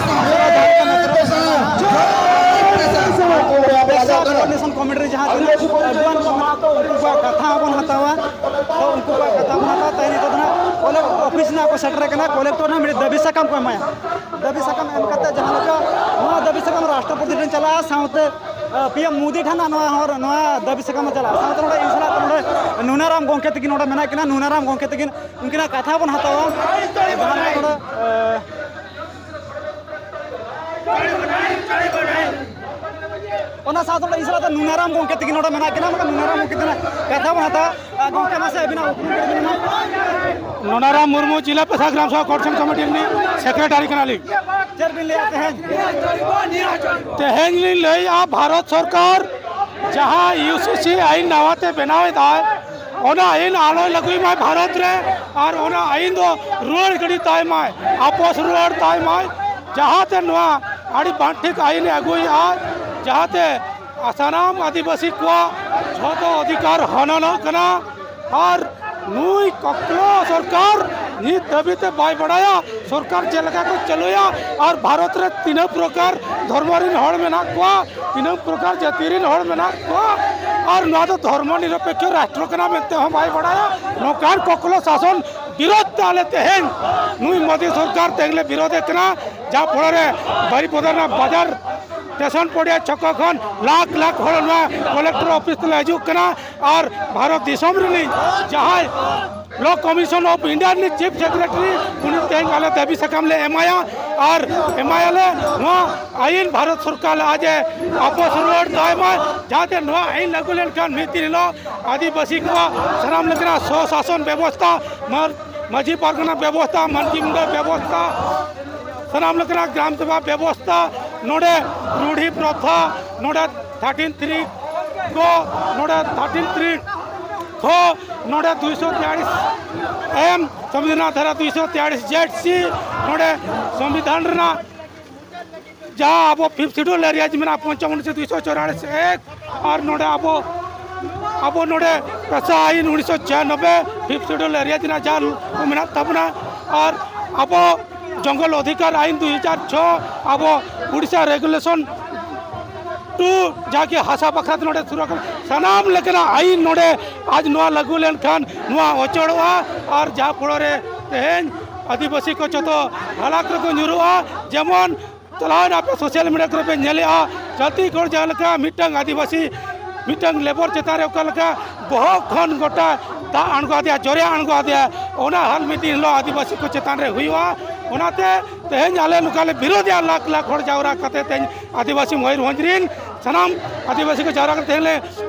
ᱱᱮᱥᱚᱱ ᱠᱚᱢᱤᱴᱤ ᱨᱮ ᱡᱟᱦᱟᱸ ᱛᱤᱱᱟᱹᱜ ᱟᱹᱜᱩᱣᱟᱱ ᱠᱚ ᱢᱮᱱᱟᱜ ᱠᱚ, ᱩᱱᱠᱩ ᱠᱚᱣᱟᱜ ᱠᱟᱛᱷᱟ ᱦᱚᱸᱵᱚᱱ ᱦᱟᱛᱟᱣᱟ᱾ ᱛᱚ, ᱩᱱᱠᱩ ᱠᱚᱣᱟᱜ ᱠᱟᱛᱷᱟ ᱵᱚᱱ ᱦᱟᱛᱟᱣᱟ᱾ ᱛᱮᱦᱮᱧ ᱱᱤᱛᱚᱜ ᱫᱚ ᱱᱟᱜ ᱠᱚᱞᱮ-, ᱚᱯᱷᱤᱥ ᱨᱮᱱᱟᱜ ᱠᱚ ᱥᱮᱴᱮᱨ ᱟᱠᱟᱱᱟ, ᱠᱚᱞᱮᱠᱴᱚᱨ ᱦᱚᱸ ᱢᱤᱫᱴᱤᱡ ᱫᱟᱹᱵᱤ ᱥᱟᱠᱟᱢ ᱠᱚ ᱮᱢᱟᱭᱟ᱾ ᱫᱟᱹᱵᱤ ᱥᱟᱠᱟᱢ ᱮᱢ ᱠᱟᱛᱮ ᱡᱟᱦᱟᱸ ᱞᱮᱠᱟ ᱱᱚᱣᱟ ᱫᱟᱹᱵᱤ ᱥᱟᱠᱟᱢ ᱨᱟᱥᱴᱨᱚᱯᱚᱛᱤ ᱴᱷᱮᱱ ᱪᱟᱞᱟᱜᱼᱟ, ᱥᱟᱶᱛᱮ, ᱟ, ᱯᱤ ᱮᱢ ᱢᱳᱫᱤ ᱴᱷᱮᱱ ᱱᱚᱣᱟ ᱦᱚᱨ, ᱱᱚᱣᱟ ᱫᱟᱹᱵᱤ ᱥᱟᱠᱟᱢ ᱦᱚᱸ ᱪᱟᱞᱟᱜᱼᱟ᱾ ᱥᱟᱶᱛᱮ ᱱᱚᱰᱮ ᱤᱧ ᱥᱟᱞᱟᱜ ᱱᱚᱰᱮ ᱱᱩᱱᱟᱨᱟᱢ ᱜᱚᱢᱠᱮ ᱛᱟᱹᱠᱤᱱ ᱱᱚᱰᱮ ᱢᱮᱱᱟᱜ ᱠᱤᱱᱟ᱾ ᱱᱩᱱᱟᱨᱟᱢ ᱜᱚᱢᱠᱮ ᱛᱟᱹᱠᱤᱱ ᱩᱱᱠᱤᱱᱟᱜ ᱠᱟᱛᱷᱟ ᱵᱚᱱ ᱦᱟᱛᱟᱣᱟ᱾ ᱡᱟᱦᱟᱸ ᱞᱮᱠᱟ ᱱᱚᱰᱮ, ᱮ, ᱚᱱᱟ ᱥᱟᱶᱛᱮ ᱤᱧ ᱥᱟᱞᱟᱜ ᱫᱚ ᱱᱩᱱᱟᱨᱟᱢ ᱜᱚᱢᱠᱮ ᱛᱤᱠᱤᱱ ᱱᱚᱰᱮ ᱢᱮᱱᱟᱜ ᱠᱤᱱᱟ, ᱢᱮᱱᱠᱷᱟᱱ ᱱᱩᱱᱟᱨᱟᱢ ᱜᱚᱢᱠᱮ ᱛᱤᱠᱤᱱᱟᱜ ᱠᱟᱛᱷᱟ ᱵᱚᱱ ᱦᱟᱛᱟᱣᱟ᱾ ᱟᱨ ᱜᱚᱢᱠᱮ, ᱢᱟᱥᱮ ᱟᱹᱵᱤᱱᱟᱜ ᱩᱯᱨᱩᱢ ᱠᱟᱹᱴᱤᱡ ᱵᱤᱱ ᱞᱟᱹᱭᱟ᱾ ᱱᱚᱱᱟᱨᱟᱢ ᱢᱩᱨᱢᱩ, ᱡᱮᱞᱟ ᱯᱨᱚᱥᱟᱥᱚᱠ ᱜᱨᱟᱢ ᱥᱚᱵᱷᱟ ᱠᱚᱨᱯᱚᱨᱮᱥᱚᱱ ᱠᱚᱢᱤᱴᱤ ᱨᱤᱱᱤᱡ ᱥᱮᱠᱨᱮᱴᱟᱨᱤ ᱠᱟᱱᱟᱞᱤᱧ᱾ ᱪᱮᱫ ᱵᱤᱱ ᱞᱟᱹᱭᱟ ᱛᱮᱦᱮᱧ? ᱛᱮᱦᱮᱧ ᱞᱤᱧ ᱞᱟᱹᱭᱮᱫᱼᱟ, ᱵᱷᱟᱨᱚᱛ ᱥᱚᱨᱠᱟᱨ ᱡᱟᱦᱟᱸ ᱤᱭᱩ ᱥᱤ ᱥᱤ ᱟᱭᱤᱱ ᱱᱟᱣᱟ ᱛᱮ ᱵᱮᱱᱟᱣ ᱮᱫᱟᱭ, ᱚᱱᱟ ᱟᱭᱤᱱ ᱟᱞᱚᱭ ᱞᱟᱹᱜᱩᱭ ᱢᱟᱭ ᱵᱷᱟᱨᱚᱛ ᱨᱮ, ᱟᱨ ᱚᱱᱟ ᱟᱭᱤᱱ ᱫᱚ ᱨᱩᱣᱟᱹᱲ ᱜᱤᱰᱤ ᱛᱟᱭ ᱢᱟᱭ, ᱟᱯᱚᱥ ᱨᱩᱣᱟᱹᱲ ᱛᱟᱭ ᱢᱟᱭ, ᱡᱟᱦᱟᱸᱛᱮ ᱱᱚᱣᱟ ᱟᱹᱰᱤ ᱵᱟᱝ ᱴᱷᱤᱠ ᱟᱭᱤᱱ ᱮ ᱟᱹᱜᱩᱭᱮᱫᱼᱟ, ᱡᱟᱦᱟᱸᱛᱮ ᱥᱟᱱᱟᱢ ᱟᱹᱫᱤᱵᱟᱹᱥᱤ ᱠᱚᱣᱟᱜ ᱡᱷᱚᱛᱚ ᱚᱫᱷᱤᱠᱟᱨ ᱦᱚᱱᱚᱱᱚᱜ ᱠᱟᱱᱟ᱾ ᱟᱨ ᱱᱩᱭ ᱠᱚᱠᱞᱚ ᱥᱚᱨᱠᱟᱨ ᱱᱤᱛ ᱫᱷᱟᱹᱵᱤᱡ ᱛᱮ ᱵᱟᱭ ᱵᱟᱲᱟᱭᱟ ᱥᱚᱨᱠᱟᱨ ᱪᱮᱫ ᱞᱮᱠᱟ ᱠᱚ ᱪᱟᱹᱞᱩᱭᱟ, ᱟᱨ ᱵᱷᱟᱨᱚᱛ ᱨᱮ ᱛᱤᱱᱟᱹᱜ ᱯᱨᱚᱠᱟᱨ ᱫᱷᱚᱨᱢᱚ ᱨᱤᱱ ᱦᱚᱲ ᱢᱮᱱᱟᱜ ᱠᱚᱣᱟ, ᱛᱤᱱᱟᱹᱜ ᱯᱨᱚᱠᱟᱨ ᱡᱟᱹᱛᱤ ᱨᱤᱱ ᱦᱚᱲ ᱢᱮᱱᱟᱜ ᱠᱚᱣᱟ, ᱟᱨ ᱱᱚᱣᱟ ᱫᱚ ᱫᱷᱚᱨᱢᱚ ᱱᱤᱨᱚᱯᱮᱠᱠᱷᱚ ᱨᱟᱥᱴᱨᱚ ᱠᱟᱱᱟ ᱢᱮᱱᱛᱮ ᱦᱚᱸ ᱵᱟᱭ ᱵᱟᱲᱟᱭᱟ᱾ ᱱᱚᱝᱠᱟᱱ ᱠᱚᱠᱞᱚ ᱥᱟᱥᱚᱱ ᱵᱤᱨᱳᱫᱷ ᱛᱮ ᱟᱞᱮ ᱛᱮᱦᱮᱧ ᱱᱩᱭ ᱢᱳᱫᱤ ᱥᱚᱨᱠᱟᱨ ᱛᱮᱦᱮᱧ ᱞᱮ ᱵᱤᱨᱳᱫᱷᱮ ᱠᱟᱱᱟ, ᱡᱟᱦᱟᱸ ᱯᱚᱨᱮ ᱨᱮ ᱵᱟᱨᱤᱯᱚᱫᱟ ᱨᱮᱱᱟᱜ ᱵᱟᱡᱟᱨ ᱥᱴᱮᱥᱚᱱ ᱯᱚᱲᱤᱭᱟ ᱪᱷᱚᱠᱚ ᱠᱷᱚᱱ ᱞᱟᱠᱷ ᱞᱟᱠᱷ ᱦᱚᱲ ᱱᱚᱣᱟ ᱠᱚᱞᱮᱠᱴᱚᱨ ᱚᱯᱷᱤᱥ ᱛᱮᱞᱮ ᱦᱤᱡᱩᱜ ᱠᱟᱱᱟ᱾ ᱟᱨ ᱵᱷᱟᱨᱚᱛ ᱫᱤᱥᱚᱢ ᱨᱤᱱᱤᱡ ᱡᱟᱦᱟᱸᱭ ᱞᱚ ᱠᱚᱢᱤᱥᱚᱱ ᱚᱯᱷ ᱤᱱᱰᱤᱭᱟ ᱨᱤᱱᱤᱡ ᱪᱤᱯ ᱥᱮᱠᱨᱮᱴᱟᱨᱤ, ᱩᱱᱤ ᱛᱮᱦᱮᱧ ᱟᱞᱮ ᱫᱟᱹᱵᱤ ᱥᱟᱠᱟᱢ ᱞᱮ ᱮᱢᱟᱭᱟ᱾ ᱟᱨ ᱮᱢᱟᱭᱟᱞᱮ ᱱᱚᱣᱟ ᱟᱭᱤᱱ ᱵᱷᱟᱨᱚᱛ ᱥᱚᱨᱠᱟᱨ ᱞᱟᱦᱟ ᱡᱮ ᱟᱯᱚᱥ ᱨᱩᱣᱟᱹᱲ ᱛᱟᱭ ᱢᱟ, ᱡᱟᱦᱟᱸᱛᱮ ᱱᱚᱣᱟ ᱟᱭᱤᱱ ᱞᱟᱹᱜᱩ ᱞᱮᱱᱠᱷᱟᱱ ᱢᱤᱫ ᱫᱤᱱ ᱦᱤᱞᱳᱜ ᱟᱹᱫᱤᱵᱟᱹᱥᱤ ᱠᱚᱣᱟᱜ ᱥᱟᱱᱟᱢ ᱞᱮᱠᱟᱱᱟᱜ ᱥᱚ ᱥᱟᱥᱚᱱ ᱵᱮᱵᱚᱥᱛᱷᱟ, ᱢᱟᱹ-, ᱢᱟᱹᱡᱷᱤ ᱯᱟᱨᱜᱟᱱᱟ ᱵᱮᱵᱚᱥᱛᱷᱟ, ᱢᱟᱹᱡᱷᱤ ᱢᱩᱰᱟᱹ ᱵᱮᱵᱚᱥᱛᱷᱟ, ᱥᱟᱱᱟᱢ ᱞᱮᱠᱟᱱᱟᱜ ᱜᱨᱟᱢ ᱥᱚᱵᱷᱟ ᱵᱮᱵᱚᱥᱛᱷᱟ, ᱱᱚᱰᱮ ᱨᱩᱰᱷᱤ ᱯᱨᱚᱛᱷᱟ, ᱱᱚᱰᱮ ᱛᱷᱟᱨᱴᱤᱱ ᱛᱷᱨᱤ ᱠᱚ, ᱱᱚᱰᱮ ᱛᱷᱟᱨᱴᱤᱱ ᱛᱷᱨᱤ ᱠᱚ, ᱱᱚᱰᱮ ᱫᱩᱭᱥᱚ ᱛᱮᱭᱟᱲᱤᱥ ᱮᱢ, ᱥᱚᱝᱵᱤᱫᱷᱟᱱ ᱫᱷᱟᱨᱟ ᱫᱩᱭᱥᱚ ᱛᱮᱭᱟᱲᱤᱥ ᱡᱮᱰ ᱥᱤ, ᱱᱚᱰᱮ ᱥᱚᱝᱵᱤᱫᱷᱟᱱ ᱨᱮᱱᱟᱜ ᱡᱟᱦᱟᱸ ᱟᱵᱚ ᱯᱷᱤᱯᱛᱷ ᱥᱤᱰᱩᱞ ᱮᱨᱤᱭᱟ ᱢᱮᱱᱟᱜᱼᱟ, ᱯᱚᱧᱪᱚᱢ ᱚᱱᱩᱪᱷᱮᱫ ᱫᱩᱭᱥᱚ ᱪᱚᱣᱨᱟᱞᱤᱥ ᱮᱠ, ᱟᱨ ᱱᱚᱰᱮ ᱟᱵᱚ, ᱟᱵᱚ ᱱᱚᱰᱮ ᱯᱮᱥᱟ ᱟᱭᱤᱱ ᱩᱱᱤᱥᱥᱚ ᱪᱷᱤᱭᱟᱱᱚᱵᱵᱳᱭ, ᱯᱷᱤᱯᱛᱷ ᱥᱤᱰᱩᱞ ᱮᱨᱤᱭᱟ ᱨᱮᱱᱟᱜ ᱡᱟᱦᱟᱸ ᱠᱚ ᱢᱮᱱᱟᱜ ᱛᱟᱵᱚᱱᱟ, ᱟᱨ ᱟᱵᱚ ᱡᱚᱝᱜᱚᱞ ᱚᱫᱷᱤᱠᱟᱨ ᱟᱭᱤᱱ ᱫᱩᱭ ᱦᱟᱡᱟᱨ ᱪᱷᱚ, ᱟᱵᱚ ᱩᱲᱤᱥᱥᱟ ᱨᱮᱜᱩᱞᱮᱥᱚᱱ ᱴᱩ, ᱡᱟᱦᱟᱸ ᱠᱤ ᱦᱟᱥᱟ ᱵᱟᱠᱷᱨᱟ ᱛᱮ ᱱᱚᱰᱮ ᱥᱩᱨ ᱟᱠᱟᱱᱟ, ᱥᱟᱱᱟᱢ ᱞᱮᱠᱟᱱᱟᱜ ᱟᱭᱤᱱ ᱱᱚᱰᱮ ᱟᱡ ᱱᱚᱣᱟ ᱞᱟᱹᱜᱩ ᱞᱮᱱᱠᱷᱟᱱ ᱱᱚᱣᱟ ᱚᱪᱚᱲᱚᱜᱼᱟ, ᱟᱨ ᱡᱟᱦᱟᱸ ᱯᱷᱚᱲᱚ ᱨᱮ ᱛᱮᱦᱮᱧ ᱟᱹᱫᱤᱵᱟᱹᱥᱤ ᱠᱚ ᱡᱚᱛᱚ ᱦᱟᱞᱟᱠ ᱨᱮᱠᱚ ᱧᱩᱨᱩᱜᱼᱟ᱾ ᱡᱮᱢᱚᱱ ᱪᱟᱞᱟᱣᱮᱱ ᱟᱯᱮ ᱥᱳᱥᱟᱞ ᱢᱤᱰᱤᱭᱟ ᱠᱚᱨᱮ ᱯᱮ ᱧᱮᱞᱮᱜᱼᱟ, ᱪᱷᱟᱹᱛᱤᱠ ᱦᱚᱲ ᱡᱟᱦᱟᱸ ᱞᱮᱠᱟ ᱢᱤᱫᱴᱟᱝ ᱟᱹᱫᱤᱵᱟᱹᱥᱤ ᱢᱤᱫᱴᱟᱝ ᱞᱮᱵᱚᱨ ᱪᱮᱛᱟᱱ ᱨᱮ ᱚᱠᱟ ᱞᱮᱠᱟ ᱵᱚᱦᱚᱜ ᱠᱷᱚᱱ ᱜᱚᱴᱟ ᱫᱟᱜ ᱟᱬᱜᱚ ᱟᱫᱮᱭᱟ, ᱡᱚᱨᱭᱟ ᱟᱬᱜᱚ ᱟᱫᱮᱭᱟ, ᱚᱱᱟ ᱦᱟᱞ ᱢᱤᱫ ᱫᱤᱱ ᱦᱤᱞᱳᱜ ᱟᱹᱫᱤᱵᱟᱹᱥᱤ ᱠᱚ ᱪᱮᱛᱟᱱ ᱨᱮ ᱦᱩᱭᱩᱜᱼᱟ᱾ ᱚᱱᱟᱛᱮ ᱛᱮᱦᱮᱧ ᱟᱞᱮ ᱱᱚᱝᱠᱟ ᱞᱮ ᱵᱤᱨᱳᱫᱷᱮᱜᱼᱟ, ᱞᱟᱠᱷ ᱞᱟᱠᱷ ᱦᱚᱲ ᱡᱟᱣᱨᱟ ᱠᱟᱛᱮ ᱛᱮᱦᱮᱧ ᱟᱹᱫᱤᱵᱟᱹᱥᱤ ᱢᱚᱭᱩᱨᱵᱷᱚᱸᱡᱽ ᱨᱤᱱ ᱥᱟᱱᱟᱢ ᱟᱹᱫᱤᱵᱟᱹᱥᱤ ᱠᱚ ᱡᱟᱣᱨᱟ ᱠᱟᱛᱮ ᱛᱮᱦᱮᱧ ᱞᱮ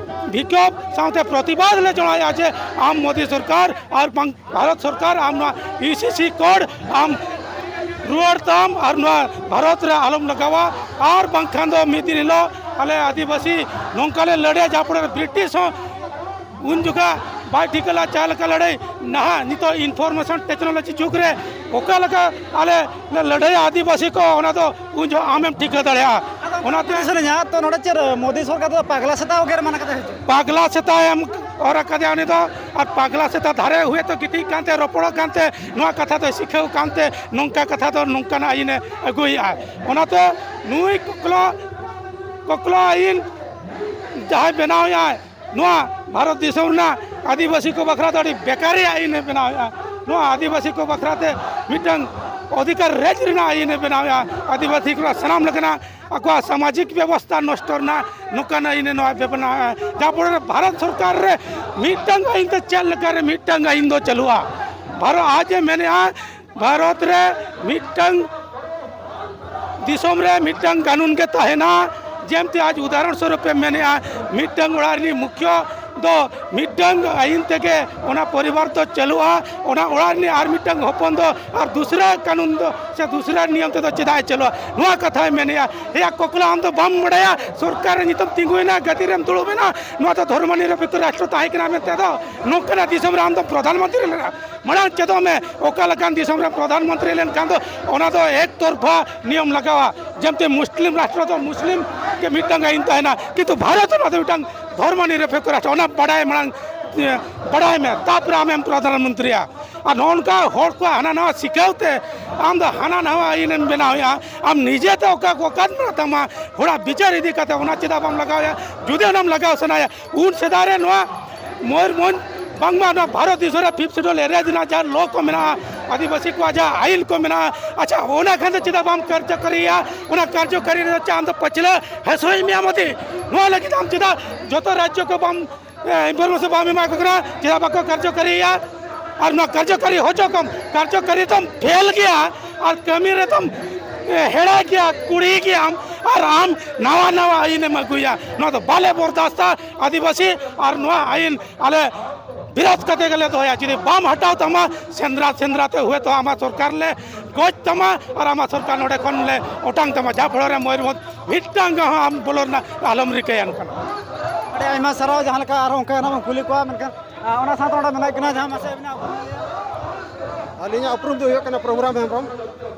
ᱵᱤᱠᱷᱳᱵ ᱥᱟᱶᱛᱮ ᱯᱨᱚᱛᱤᱵᱟᱫ ᱞᱮ ᱡᱟᱱᱟᱣᱮᱫᱼᱟ ᱡᱮ ᱟᱢ ᱢᱳᱫᱤ ᱥᱚᱨᱠᱟᱨ ᱟᱨ ᱵᱟᱝ ᱵᱷᱟᱨᱚᱛ ᱥᱚᱨᱠᱟᱨ ᱟᱢ ᱱᱚᱣᱟ ᱤᱭᱩ ᱥᱤ ᱥᱤ ᱠᱳᱰ ᱟᱢ ᱨᱩᱣᱟᱹᱲ ᱛᱟᱢ ᱟᱨ ᱱᱚᱣᱟ ᱵᱷᱟᱨᱚᱛ ᱨᱮ ᱟᱞᱚᱢ ᱞᱟᱜᱟᱣᱟ, ᱟᱨ ᱵᱟᱝᱠᱷᱟᱱ ᱫᱚ ᱢᱤᱫ ᱫᱤᱱ ᱦᱤᱞᱳᱜ ᱟᱞᱮ ᱟᱹᱫᱤᱵᱟᱹᱥᱤ ᱱᱚᱝᱠᱟ ᱞᱮ ᱞᱟᱹᱲᱦᱟᱹᱭᱟ, ᱡᱟᱦᱟᱸ ᱯᱚᱨᱮ ᱵᱨᱤᱴᱤᱥ ᱦᱚᱸ ᱩᱱ ᱡᱚᱠᱷᱟ ᱵᱟᱭ ᱴᱷᱤᱠᱟᱹ ᱞᱮᱫᱟ ᱪᱮᱫ ᱞᱮᱠᱟ ᱞᱟᱹᱲᱦᱟᱹᱭ᱾ ᱱᱟᱦᱟᱜ ᱱᱤᱛᱚᱜ ᱤᱱᱯᱷᱚᱨᱢᱮᱥᱚᱱ ᱴᱮᱠᱱᱳᱞᱚᱡᱤ ᱡᱩᱜᱽ ᱨᱮ ᱚᱠᱟ ᱞᱮᱠᱟ ᱟᱞᱮ ᱞᱮ ᱞᱟᱹᱲᱦᱟᱹᱭᱟ ᱟᱹᱫᱤᱵᱟᱹᱥᱤ ᱠᱚ, ᱚᱱᱟ ᱫᱚ ᱩᱱ ᱡᱚᱦᱚᱜ ᱟᱢᱮᱢ ᱴᱷᱤᱠᱟᱹ ᱫᱟᱲᱮᱭᱟᱜᱼᱟ᱾ ᱚᱱᱟᱛᱮ ᱠᱩᱞᱤ ᱥᱟᱱᱟᱧᱟ, ᱛᱚ ᱱᱚᱰᱮ ᱪᱮᱫ ᱢᱳᱫᱤ ᱥᱚᱨᱠᱟᱨ ᱫᱚ ᱯᱟᱜᱽᱞᱟ ᱥᱮᱛᱟ ᱜᱮᱨ ᱢᱟᱱᱟ ᱠᱟᱛᱮ ᱦᱤᱡᱩᱜ? ᱯᱟᱜᱽᱞᱟ ᱥᱮᱛᱟ ᱮᱢ ᱚᱨ ᱟᱠᱟᱫᱮᱭᱟ ᱩᱱᱤ ᱫᱚ, ᱟᱨ ᱯᱟᱜᱽᱞᱟ ᱥᱮᱛᱟ ᱫᱷᱟᱨᱮ ᱦᱩᱭ ᱛᱚ ᱜᱤᱛᱤᱡ ᱠᱟᱱᱛᱮ ᱨᱚᱯᱚᱲᱚᱜ ᱠᱟᱱᱛᱮ ᱱᱚᱣᱟ ᱠᱟᱛᱷᱟ ᱫᱚᱭ ᱥᱤᱠᱷᱟᱹᱣ ᱠᱟᱱᱛᱮ ᱱᱚᱝᱠᱟ ᱠᱟᱛᱷᱟ ᱫᱚ ᱱᱚᱝᱠᱟᱱᱟᱜ ᱟᱹᱭᱤᱱᱮ ᱟᱹᱜᱩᱭᱮᱫᱼᱟ᱾ ᱚᱱᱟᱛᱮ ᱱᱩᱭ ᱠᱚᱠᱞᱚ ᱠᱚᱠᱞᱚ ᱟᱹᱭᱤᱱ ᱡᱟᱦᱟᱸᱭ ᱵᱮᱱᱟᱣᱮᱫᱼᱟᱭ, ᱱᱚᱣᱟ ᱵᱷᱟᱨᱚᱛ ᱫᱤᱥᱚᱢ ᱨᱮᱱᱟᱜ ᱟᱹᱫᱤᱵᱟᱹᱥᱤ ᱠᱚ ᱵᱟᱠᱷᱨᱟ ᱫᱚ ᱟᱹᱰᱤ ᱵᱮᱠᱟᱨᱤ ᱟᱹᱭᱤᱱᱮ ᱵᱮᱱᱟᱣᱮᱫᱼᱟ᱾ ᱱᱚᱣᱟ ᱟᱹᱫᱤᱵᱟᱹᱥᱤ ᱠᱚ ᱵᱟᱠᱷᱨᱟ ᱛᱮ ᱢᱤᱫᱴᱟᱝ ᱚᱫᱷᱤᱠᱟᱨ ᱨᱮᱡᱽ ᱨᱮᱱᱟᱜ ᱟᱹᱭᱤᱱᱮ ᱵᱮᱱᱟᱣᱮᱫᱼᱟ᱾ ᱟᱹᱫᱤᱵᱟᱹᱥᱤ ᱠᱚᱣᱟᱜ ᱥᱟᱱᱟᱢ ᱞᱮᱠᱟᱱᱟᱜ ᱟᱠᱚᱣᱟᱜ ᱥᱟᱢᱟᱡᱤᱠ ᱵᱮᱵᱚᱥᱛᱷᱟ ᱱᱚᱥᱴᱚ ᱨᱮᱱᱟᱜ ᱱᱚᱝᱠᱟᱱ ᱟᱹᱭᱤᱱᱮ ᱱᱚᱣᱟ ᱵᱮᱱᱟᱣᱮᱫᱼᱟ᱾ ᱡᱟᱦᱟᱸ ᱯᱚᱨᱮ ᱵᱷᱟᱨᱚᱛ ᱥᱚᱨᱠᱟᱨ ᱨᱮ ᱢᱤᱫᱴᱟᱝ ᱟᱹᱭᱤᱱ ᱛᱮ ᱪᱮᱫ ᱞᱮᱠᱟᱨᱮ ᱢᱤᱫᱴᱟᱝ ᱟᱹᱭᱤᱱ ᱫᱚ ᱪᱟᱹᱞᱩᱜᱼᱟ? ᱵᱷᱟᱨᱚᱛ ᱟᱡ ᱮ ᱢᱮᱱᱮᱫᱼᱟ ᱵᱷᱟᱨᱚᱛ ᱨᱮ ᱢᱤᱫᱴᱟᱝ ᱫᱤᱥᱚᱢ ᱨᱮ ᱢᱤᱫᱴᱟᱝ ᱠᱟᱹᱱᱩᱱ ᱜᱮ ᱛᱟᱦᱮᱱᱟ᱾ ᱡᱮᱢᱛᱤ ᱟᱡ ᱩᱫᱟᱦᱚᱨᱚᱱ ᱥᱚᱨᱩᱯ ᱮ ᱢᱮᱱᱮᱜᱼᱟ, ᱢᱤᱫᱴᱟᱝ ᱚᱲᱟᱜ ᱨᱤᱱᱤᱡ ᱢᱩᱠᱷᱭᱟᱹ ᱫᱚ ᱢᱤᱫᱴᱟᱝ ᱟᱹᱭᱤᱱ ᱛᱮᱜᱮ ᱚᱱᱟ ᱯᱚᱨᱤᱵᱟᱨ ᱫᱚ ᱪᱟᱹᱞᱩᱜᱼᱟ᱾ ᱚᱱᱟ ᱚᱲᱟᱜ ᱨᱤᱱᱤᱡ ᱟᱨ ᱢᱤᱫᱴᱟᱝ ᱦᱚᱯᱚᱱ ᱫᱚ ᱟᱨ ᱫᱩᱥᱨᱟ ᱠᱟᱹᱱᱩᱱ ᱫᱚ ᱥᱮ ᱫᱩᱥᱨᱟ ᱱᱤᱭᱚᱢ ᱛᱮᱫᱚ ᱪᱮᱫᱟᱜ ᱮ ᱪᱟᱹᱞᱩᱜᱼᱟ? ᱱᱚᱣᱟ ᱠᱟᱛᱷᱟᱭ ᱢᱮᱱᱮᱜᱼᱟ᱾ ᱮᱭᱟ ᱠᱚᱠᱞᱟ, ᱟᱢ ᱫᱚ ᱵᱟᱢ ᱵᱟᱲᱟᱭᱟ ᱥᱚᱨᱠᱟᱨ ᱨᱮ ᱱᱤᱛᱚᱜ ᱛᱤᱸᱜᱩᱭᱮᱱᱟ, ᱜᱟᱹᱫᱤ ᱨᱮᱢ ᱫᱩᱲᱩᱵ ᱮᱱᱟ, ᱱᱚᱣᱟ ᱫᱚ ᱫᱷᱚᱨᱢᱚ ᱱᱤᱨᱚᱯᱮᱠᱠᱷᱚ ᱨᱟᱥᱴᱨᱚ ᱛᱟᱦᱮᱸ ᱠᱟᱱᱟ ᱢᱮᱱᱛᱮ ᱫᱚ ᱱᱚᱝᱠᱟᱱᱟᱜ ᱫᱤᱥᱚᱢ ᱨᱮ ᱟᱢ ᱫᱚ ᱯᱨᱚᱫᱷᱟᱱ ᱢᱚᱱᱛᱨᱤ ᱞᱮᱱᱟ? ᱢᱟᱲᱟᱝ ᱪᱮᱫᱚᱜ ᱢᱮ, ᱚᱠᱟ ᱞᱮᱠᱟᱱ ᱫᱤᱥᱚᱢ ᱨᱮ ᱯᱨᱚᱫᱷᱟᱱ ᱢᱚᱱᱛᱨᱤ ᱞᱮᱱᱠᱷᱟᱱ ᱫᱚ ᱚᱱᱟ ᱫᱚ ᱮᱠ ᱛᱚᱨᱯᱷᱟ ᱱᱤᱭᱚᱢ ᱞᱟᱜᱟᱣᱟ᱾ ᱡᱮᱢᱛᱤ ᱢᱩᱥᱞᱤᱢ ᱨᱟᱥᱴᱨᱚ ᱫᱚ ᱢᱩᱥᱞᱤᱢ ᱜᱮ ᱢᱤᱫᱴᱟᱝ ᱟᱹᱭᱤᱱ ᱛᱟᱦᱮᱱᱟ, ᱠᱤᱱᱛᱩ ᱵᱷᱟᱨᱚᱛ ᱨᱮᱱᱟᱜ ᱫᱚ ᱢᱤᱫᱴᱟᱝ ᱫᱷᱚᱨᱢᱚ ᱱᱤᱨᱚᱯᱮᱠᱠᱷᱚ ᱨᱟᱥᱴᱨᱚ, ᱚᱱᱟ ᱵᱟᱰᱟᱭ ᱢᱟᱲᱟᱝ, ᱮ, ᱵᱟᱰᱟᱭ ᱢᱮ, ᱛᱟᱯᱚᱨᱮ ᱟᱢᱮᱢ ᱯᱨᱚᱫᱷᱟᱱ ᱢᱚᱱᱛᱨᱤᱭᱟ᱾ ᱟᱨ ᱱᱚᱜᱼᱚ ᱱᱚᱝᱠᱟ ᱦᱚᱲ ᱠᱚᱣᱟᱜ ᱦᱟᱱᱟ ᱱᱟᱣᱟ ᱥᱤᱠᱷᱟᱹᱣ ᱛᱮ ᱟᱢ ᱫᱚ ᱦᱟᱱᱟ ᱱᱟᱣᱟ ᱟᱹᱭᱤᱱᱮᱢ ᱵᱮᱱᱟᱣᱮᱫᱼᱟ᱾ ᱟᱢ ᱱᱤᱡᱮᱛᱮ ᱚᱠᱟ ᱚᱠᱟᱛ ᱢᱮᱱᱟᱜ ᱛᱟᱢᱟ ᱦᱚᱲᱟᱜ ᱵᱤᱪᱟᱹᱨ ᱤᱫᱤ ᱠᱟᱛᱮ, ᱚᱱᱟ ᱪᱮᱫᱟᱜ ᱵᱟᱢ ᱞᱟᱜᱟᱣᱮᱫᱼᱟ? ᱡᱩᱫᱤ ᱚᱱᱟᱢ ᱞᱟᱜᱟᱣ ᱥᱟᱱᱟᱭᱟ, ᱩᱱ ᱥᱮᱫᱟᱭ ᱨᱮ ᱱᱚᱣᱟ ᱢᱚᱭᱩᱨᱵᱷᱚᱸᱡᱽ ᱵᱟᱝᱢᱟ ᱱᱚᱣᱟ ᱵᱷᱟᱨᱚᱛ ᱫᱤᱥᱚᱢ ᱨᱮ ᱯᱷᱤᱯᱛᱷ ᱥᱤᱰᱩᱞ ᱮᱨᱤᱭᱟ ᱨᱮᱱᱟᱜ ᱡᱟᱦᱟᱸ ᱞᱚ ᱠᱚ ᱢᱮᱱᱟᱜᱼᱟ, ᱟᱹᱫᱤᱵᱟᱹᱥᱤ ᱠᱚᱣᱟᱜ ᱡᱟᱦᱟᱸ ᱟᱹᱭᱤᱱ ᱠᱚ ᱢᱮᱱᱟᱜᱼᱟ, ᱟᱪᱪᱷᱟ, ᱚᱱᱟ ᱠᱷᱟᱱ ᱫᱚ ᱪᱮᱫᱟᱜ ᱵᱟᱢ ᱠᱟᱨᱡᱚᱠᱟᱨᱤᱭᱟ? ᱚᱱᱟ ᱠᱟᱨᱡᱚᱠᱟᱨᱤ ᱨᱮ ᱪᱮᱫ ᱟᱢ ᱫᱚ ᱯᱟᱹᱪᱷᱞᱟᱹ ᱦᱮᱸᱥᱚᱭ ᱢᱮᱭᱟ ᱢᱳᱫᱤ? ᱱᱚᱣᱟ ᱞᱟᱹᱜᱤᱫ ᱟᱢ ᱪᱮᱫᱟᱜ ᱡᱚᱛᱚ ᱨᱟᱡᱽᱡᱚ ᱠᱚ ᱵᱟᱢ, ᱮ, ᱤᱱᱯᱷᱚᱨᱢᱮᱥᱚᱱ ᱵᱟᱢ ᱮᱢᱟ ᱠᱚ ᱠᱟᱱᱟ? ᱪᱮᱫᱟᱜ ᱵᱟᱠᱚ ᱠᱟᱨᱡᱚᱠᱟᱨᱤᱭᱟ? ᱟᱨ ᱱᱚᱣᱟ ᱠᱟᱨᱡᱚᱠᱟᱨᱤ ᱦᱚᱪᱚ ᱠᱚᱢ, ᱠᱟᱨᱡᱚᱠᱟᱨᱤ ᱫᱚᱢ ᱯᱷᱮᱞ ᱜᱮᱭᱟ ᱟᱨ ᱠᱟᱹᱢᱤ ᱨᱮᱫᱚᱢ, ᱮ, ᱦᱮᱲᱟ ᱜᱮᱭᱟ, ᱠᱩᱲᱤ ᱜᱮᱭᱟᱢ᱾ ᱟᱨ ᱟᱢ ᱱᱟᱣᱟ ᱱᱟᱣᱟ ᱟᱹᱭᱤᱱ ᱮᱢ ᱟᱹᱜᱩᱭᱟ, ᱱᱚᱣᱟ ᱫᱚ ᱵᱟᱞᱮ ᱵᱚᱨᱫᱟᱥᱛᱟ ᱟᱹᱫᱤᱵᱟᱹᱥᱤ᱾ ᱟᱨ ᱱᱚᱣᱟ ᱟᱹᱭᱤᱱ ᱟᱞᱮ ᱵᱤᱨᱳᱫᱷ ᱠᱟᱛᱮ ᱜᱮᱞᱮ ᱫᱚᱦᱚᱭᱟ᱾ ᱡᱩᱫᱤ ᱵᱟᱢ ᱦᱟᱴᱟᱣ ᱛᱟᱢᱟ, ᱥᱮᱸᱫᱽᱨᱟ ᱥᱮᱸᱫᱽᱨᱟ ᱛᱮ ᱦᱩᱭᱛᱳ ᱟᱢᱟᱜ ᱥᱚᱨᱠᱟᱨ ᱞᱮ ᱜᱚᱡ ᱛᱟᱢᱟ ᱟᱨ ᱟᱢᱟᱜ ᱥᱚᱨᱠᱟᱨ ᱱᱚᱰᱮ ᱠᱷᱚᱱ ᱞᱮ ᱚᱴᱟᱝ ᱛᱟᱢᱟ, ᱡᱟᱦᱟᱸ ᱯᱷᱚᱲᱚ ᱨᱮ ᱢᱚᱭᱩᱨᱵᱷᱚᱸᱡᱽ ᱢᱤᱫᱴᱟᱝ ᱜᱟᱶ ᱦᱚᱸ ᱟᱢ ᱵᱚᱞᱚ ᱨᱮᱱᱟᱜ ᱟᱞᱚᱢ ᱨᱤᱠᱟᱹᱭᱟ᱾ ᱚᱱᱠᱟᱱᱟᱜ ᱟᱹᱰᱤ ᱟᱭᱢᱟ ᱥᱟᱨᱦᱟᱣ᱾ ᱡᱟᱦᱟᱸ ᱞᱮᱠᱟ ᱟᱨᱦᱚᱸ ᱚᱱᱠᱟ ᱜᱮ ᱵᱚᱱ ᱠᱩᱞᱤ ᱠᱚᱣᱟ, ᱢᱮᱱᱠᱷᱟᱱ ᱟᱨ ᱚᱱᱟ ᱥᱟᱶᱛᱮ ᱱᱚᱰᱮ ᱢᱮᱱᱟᱜ ᱠᱤᱱᱟ, ᱡᱟᱦᱟᱸ ᱢᱟᱥᱮ ᱟᱹᱵᱤᱱᱟᱜ ᱩᱯᱨᱩᱢ ᱞᱟᱹᱭᱟ᱾ ᱟᱹᱞᱤᱧᱟᱜ ᱩᱯᱨᱩᱢ ᱫᱚ ᱦᱩᱭᱩᱜ ᱠᱟᱱᱟ ᱯᱨᱚᱵᱷᱩᱨᱟᱢ ᱦᱮᱢᱵᱨᱚᱢ᱾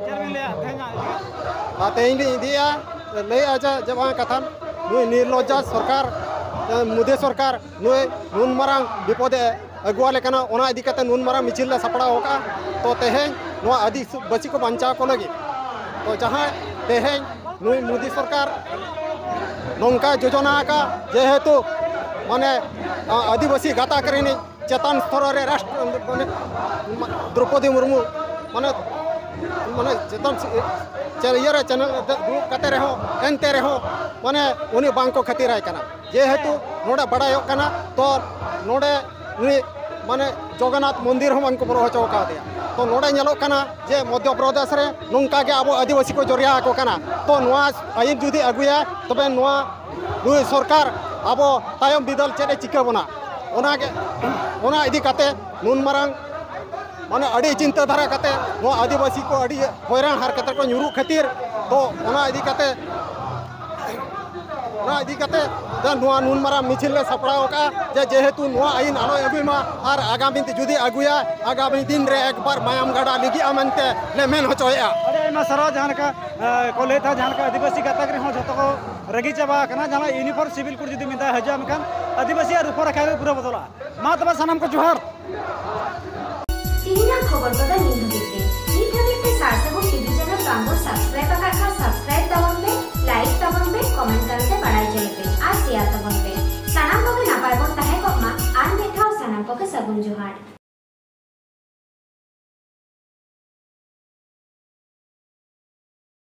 ᱪᱮᱫ ᱵᱤᱱ ᱞᱟᱹᱭᱟ ᱛᱮᱦᱮᱧᱟᱜ ᱤᱫᱤ ᱠᱟᱛᱮ? ᱟᱨ ᱛᱮᱦᱮᱧ ᱞᱤᱧ ᱤᱫᱤᱭᱟ, ᱞᱟᱹᱭᱮᱫᱼᱟ ᱡᱮ, ᱡᱮ ᱵᱟᱝ ᱠᱟᱛᱷᱟ, ᱱᱩᱭ ᱱᱤᱨᱞᱚᱡᱡᱟ ᱥᱚᱨᱠᱟᱨ, ᱮ, ᱢᱳᱫᱤ ᱥᱚᱨᱠᱟᱨ ᱱᱩᱭ ᱱᱩᱱ ᱢᱟᱨᱟᱝ ᱵᱤᱯᱚᱫᱮ ᱟᱹᱜᱩᱣᱟᱞᱮ ᱠᱟᱱᱟ, ᱚᱱᱟ ᱤᱫᱤ ᱠᱟᱛᱮ ᱱᱩᱱ ᱢᱟᱨᱟᱝ ᱢᱤᱪᱷᱤᱞ ᱞᱮ ᱥᱟᱯᱲᱟᱣ ᱟᱠᱟᱫᱼᱟ᱾ ᱛᱚ ᱛᱮᱦᱮᱧ ᱱᱚᱣᱟ ᱟᱹᱫᱤᱵᱟᱹᱥᱤ ᱠᱚ ᱵᱟᱧᱪᱟᱣ ᱠᱚ ᱞᱟᱹᱜᱤᱫ, ᱛᱚ ᱡᱟᱦᱟᱸᱭ ᱛᱮᱦᱮᱧ ᱱᱩᱭ ᱢᱳᱫᱤ ᱥᱚᱨᱠᱟᱨ ᱱᱚᱝᱠᱟ ᱡᱳᱡᱚᱱᱟ ᱟᱠᱟᱫ, ᱡᱮᱦᱮᱛᱩ ᱢᱟᱱᱮ, ᱟ, ᱟᱹᱫᱤᱵᱟᱹᱥᱤ ᱜᱟᱛᱟᱠ ᱨᱤᱱᱤᱡ ᱪᱮᱛᱟᱱ ᱥᱛᱚᱨ ᱨᱮ ᱨᱟᱥᱴᱨᱚ, ᱢᱟᱱᱮ, ᱫᱨᱚᱯᱚᱫᱤ ᱢᱩᱨᱢᱩ, ᱢᱟᱱᱮ, ᱢᱟᱱᱮ ᱪᱮᱛᱟᱱ ᱥᱮ-, ᱪᱮ-, ᱤᱭᱟᱹ ᱨᱮ ᱪᱮᱱᱮᱞ ᱨᱮ ᱫᱩᱲᱩᱵ ᱠᱟᱛᱮ ᱨᱮᱦᱚᱸ, ᱮᱱᱛᱮ ᱨᱮᱦᱚᱸ ᱢᱟᱱᱮ ᱩᱱᱤ ᱵᱟᱝ ᱠᱚ ᱠᱷᱟᱹᱛᱤᱨᱟᱭ ᱠᱟᱱᱟ᱾ ᱡᱮᱦᱮᱛᱩ ᱱᱚᱰᱮ ᱵᱟᱲᱟᱭᱚᱜ ᱠᱟᱱᱟ, ᱛᱚ ᱱᱚᱰᱮ ᱩᱱᱤ ᱢᱟᱱᱮ ᱡᱚᱜᱚᱱᱱᱟᱛᱷ ᱢᱚᱱᱫᱤᱨ ᱦᱚᱸ ᱵᱟᱝ ᱠᱚ ᱵᱚᱞᱚ ᱦᱚᱪᱚ ᱟᱠᱟᱫᱮᱭᱟ᱾ ᱛᱚ ᱱᱚᱰᱮ ᱧᱮᱞᱚᱜ ᱠᱟᱱᱟ ᱡᱮ ᱢᱚᱫᱽᱫᱷᱚ ᱯᱨᱚᱫᱮᱥ ᱨᱮ ᱱᱚᱝᱠᱟ ᱜᱮ ᱟᱵᱚ ᱟᱹᱫᱤᱵᱟᱹᱥᱤ ᱠᱚ ᱡᱚᱨᱭᱟ ᱟᱠᱚ ᱠᱟᱱᱟ᱾ ᱛᱚ ᱱᱚᱣᱟ ᱟᱹᱭᱤᱱ ᱡᱩᱫᱤ ᱟᱹᱜᱩᱭᱟ, ᱛᱚᱵᱮ ᱱᱚᱣᱟ ᱱᱩᱭ ᱥᱚᱨᱠᱟᱨ ᱟᱵᱚ ᱛᱟᱭᱚᱢ ᱵᱤᱫᱟᱹᱞ ᱪᱮᱫ ᱮ ᱪᱤᱠᱟᱹ ᱵᱚᱱᱟ, ᱚᱱᱟᱜᱮ, ᱚᱱᱟ ᱤᱫᱤ ᱠᱟᱛᱮ ᱱᱩᱱ ᱢᱟᱨᱟᱝ ᱢᱟᱱᱮ ᱟᱹᱰᱤ ᱪᱤᱱᱛᱟᱹ ᱫᱷᱟᱨᱟ ᱠᱟᱛᱮ ᱱᱚᱣᱟ ᱟᱹᱫᱤᱵᱟᱹᱥᱤ ᱠᱚ ᱟᱹᱰᱤ ᱦᱚᱭᱨᱟᱱ ᱦᱟᱨᱠᱮᱛ ᱨᱮᱠᱚ ᱧᱩᱨᱩᱜ ᱠᱷᱟᱹᱛᱤᱨ, ᱛᱚ ᱚᱱᱟ ᱤᱫᱤ ᱠᱟᱛᱮ, ᱚᱱᱟ ᱤᱫᱤ ᱠᱟᱛᱮ ᱫᱚ ᱱᱚᱣᱟ ᱱᱩᱱ ᱢᱟᱨᱟᱝ ᱢᱤᱪᱷᱤᱞ ᱞᱮ ᱥᱟᱯᱲᱟᱣ ᱟᱠᱟᱫᱼᱟ ᱡᱮ ᱡᱮᱦᱮᱛᱩ ᱱᱚᱣᱟ ᱟᱹᱭᱤᱱ ᱟᱞᱚᱭ ᱟᱹᱜᱩᱭ ᱢᱟ ᱟᱨ ᱟᱜᱟᱢᱤ ᱫᱤᱱ ᱡᱩᱫᱤ ᱟᱹᱜᱩᱭᱟ, ᱟᱜᱟᱢᱤ ᱫᱤᱱ ᱨᱮ ᱮᱠᱵᱟᱨ ᱢᱟᱭᱟᱢ ᱜᱟᱰᱟ ᱞᱤᱸᱜᱤᱜᱼᱟ ᱢᱮᱱᱛᱮ ᱞᱮ ᱢᱮᱱ ᱦᱚᱪᱚᱭᱮᱫᱼᱟ᱾ ᱟᱹᱰᱤ ᱟᱭᱢᱟ ᱥᱟᱨᱦᱟᱣ᱾ ᱡᱟᱦᱟᱸ ᱞᱮᱠᱟ, ᱮ, ᱠᱚ ᱞᱟᱹᱭᱮᱫ ᱛᱟᱦᱮᱸᱫ, ᱡᱟᱦᱟᱸ ᱞᱮᱠᱟ ᱟᱹᱫᱤᱵᱟᱹᱥᱤ ᱜᱟᱛᱟᱠ ᱨᱮᱦᱚᱸ ᱡᱷᱚᱛᱚ ᱠᱚ ᱨᱟᱹᱜᱤ ᱪᱟᱵᱟ ᱟᱠᱟᱱᱟ, ᱡᱟᱦᱟᱸ ᱞᱮᱠᱟ ᱤᱭᱩᱱᱤᱯᱷᱚᱨᱢ ᱥᱤᱵᱤᱞ ᱠᱳᱰ ᱡᱩᱫᱤ ᱢᱤᱫ ᱫᱷᱟᱣ ᱦᱤᱡᱩᱜᱼᱟ, ᱢᱮᱱᱠᱷᱟᱱ ᱟᱹᱫᱤᱵᱟᱹᱥᱤᱭᱟᱜ ᱨᱩᱯᱚᱨᱮᱠᱷᱟ ᱜᱮ ᱯᱩᱨᱟᱹ ᱵᱚᱫᱚᱞᱚᱜᱼᱟ᱾ ᱢᱟ ᱛᱚᱵᱮ ᱥᱟᱱᱟᱢ ᱠᱚ ᱡᱚᱦᱟᱨ᱾ ᱛᱮᱦᱮᱧᱟᱜ ᱠᱷᱚᱵᱚᱨ ᱠᱚᱫᱚ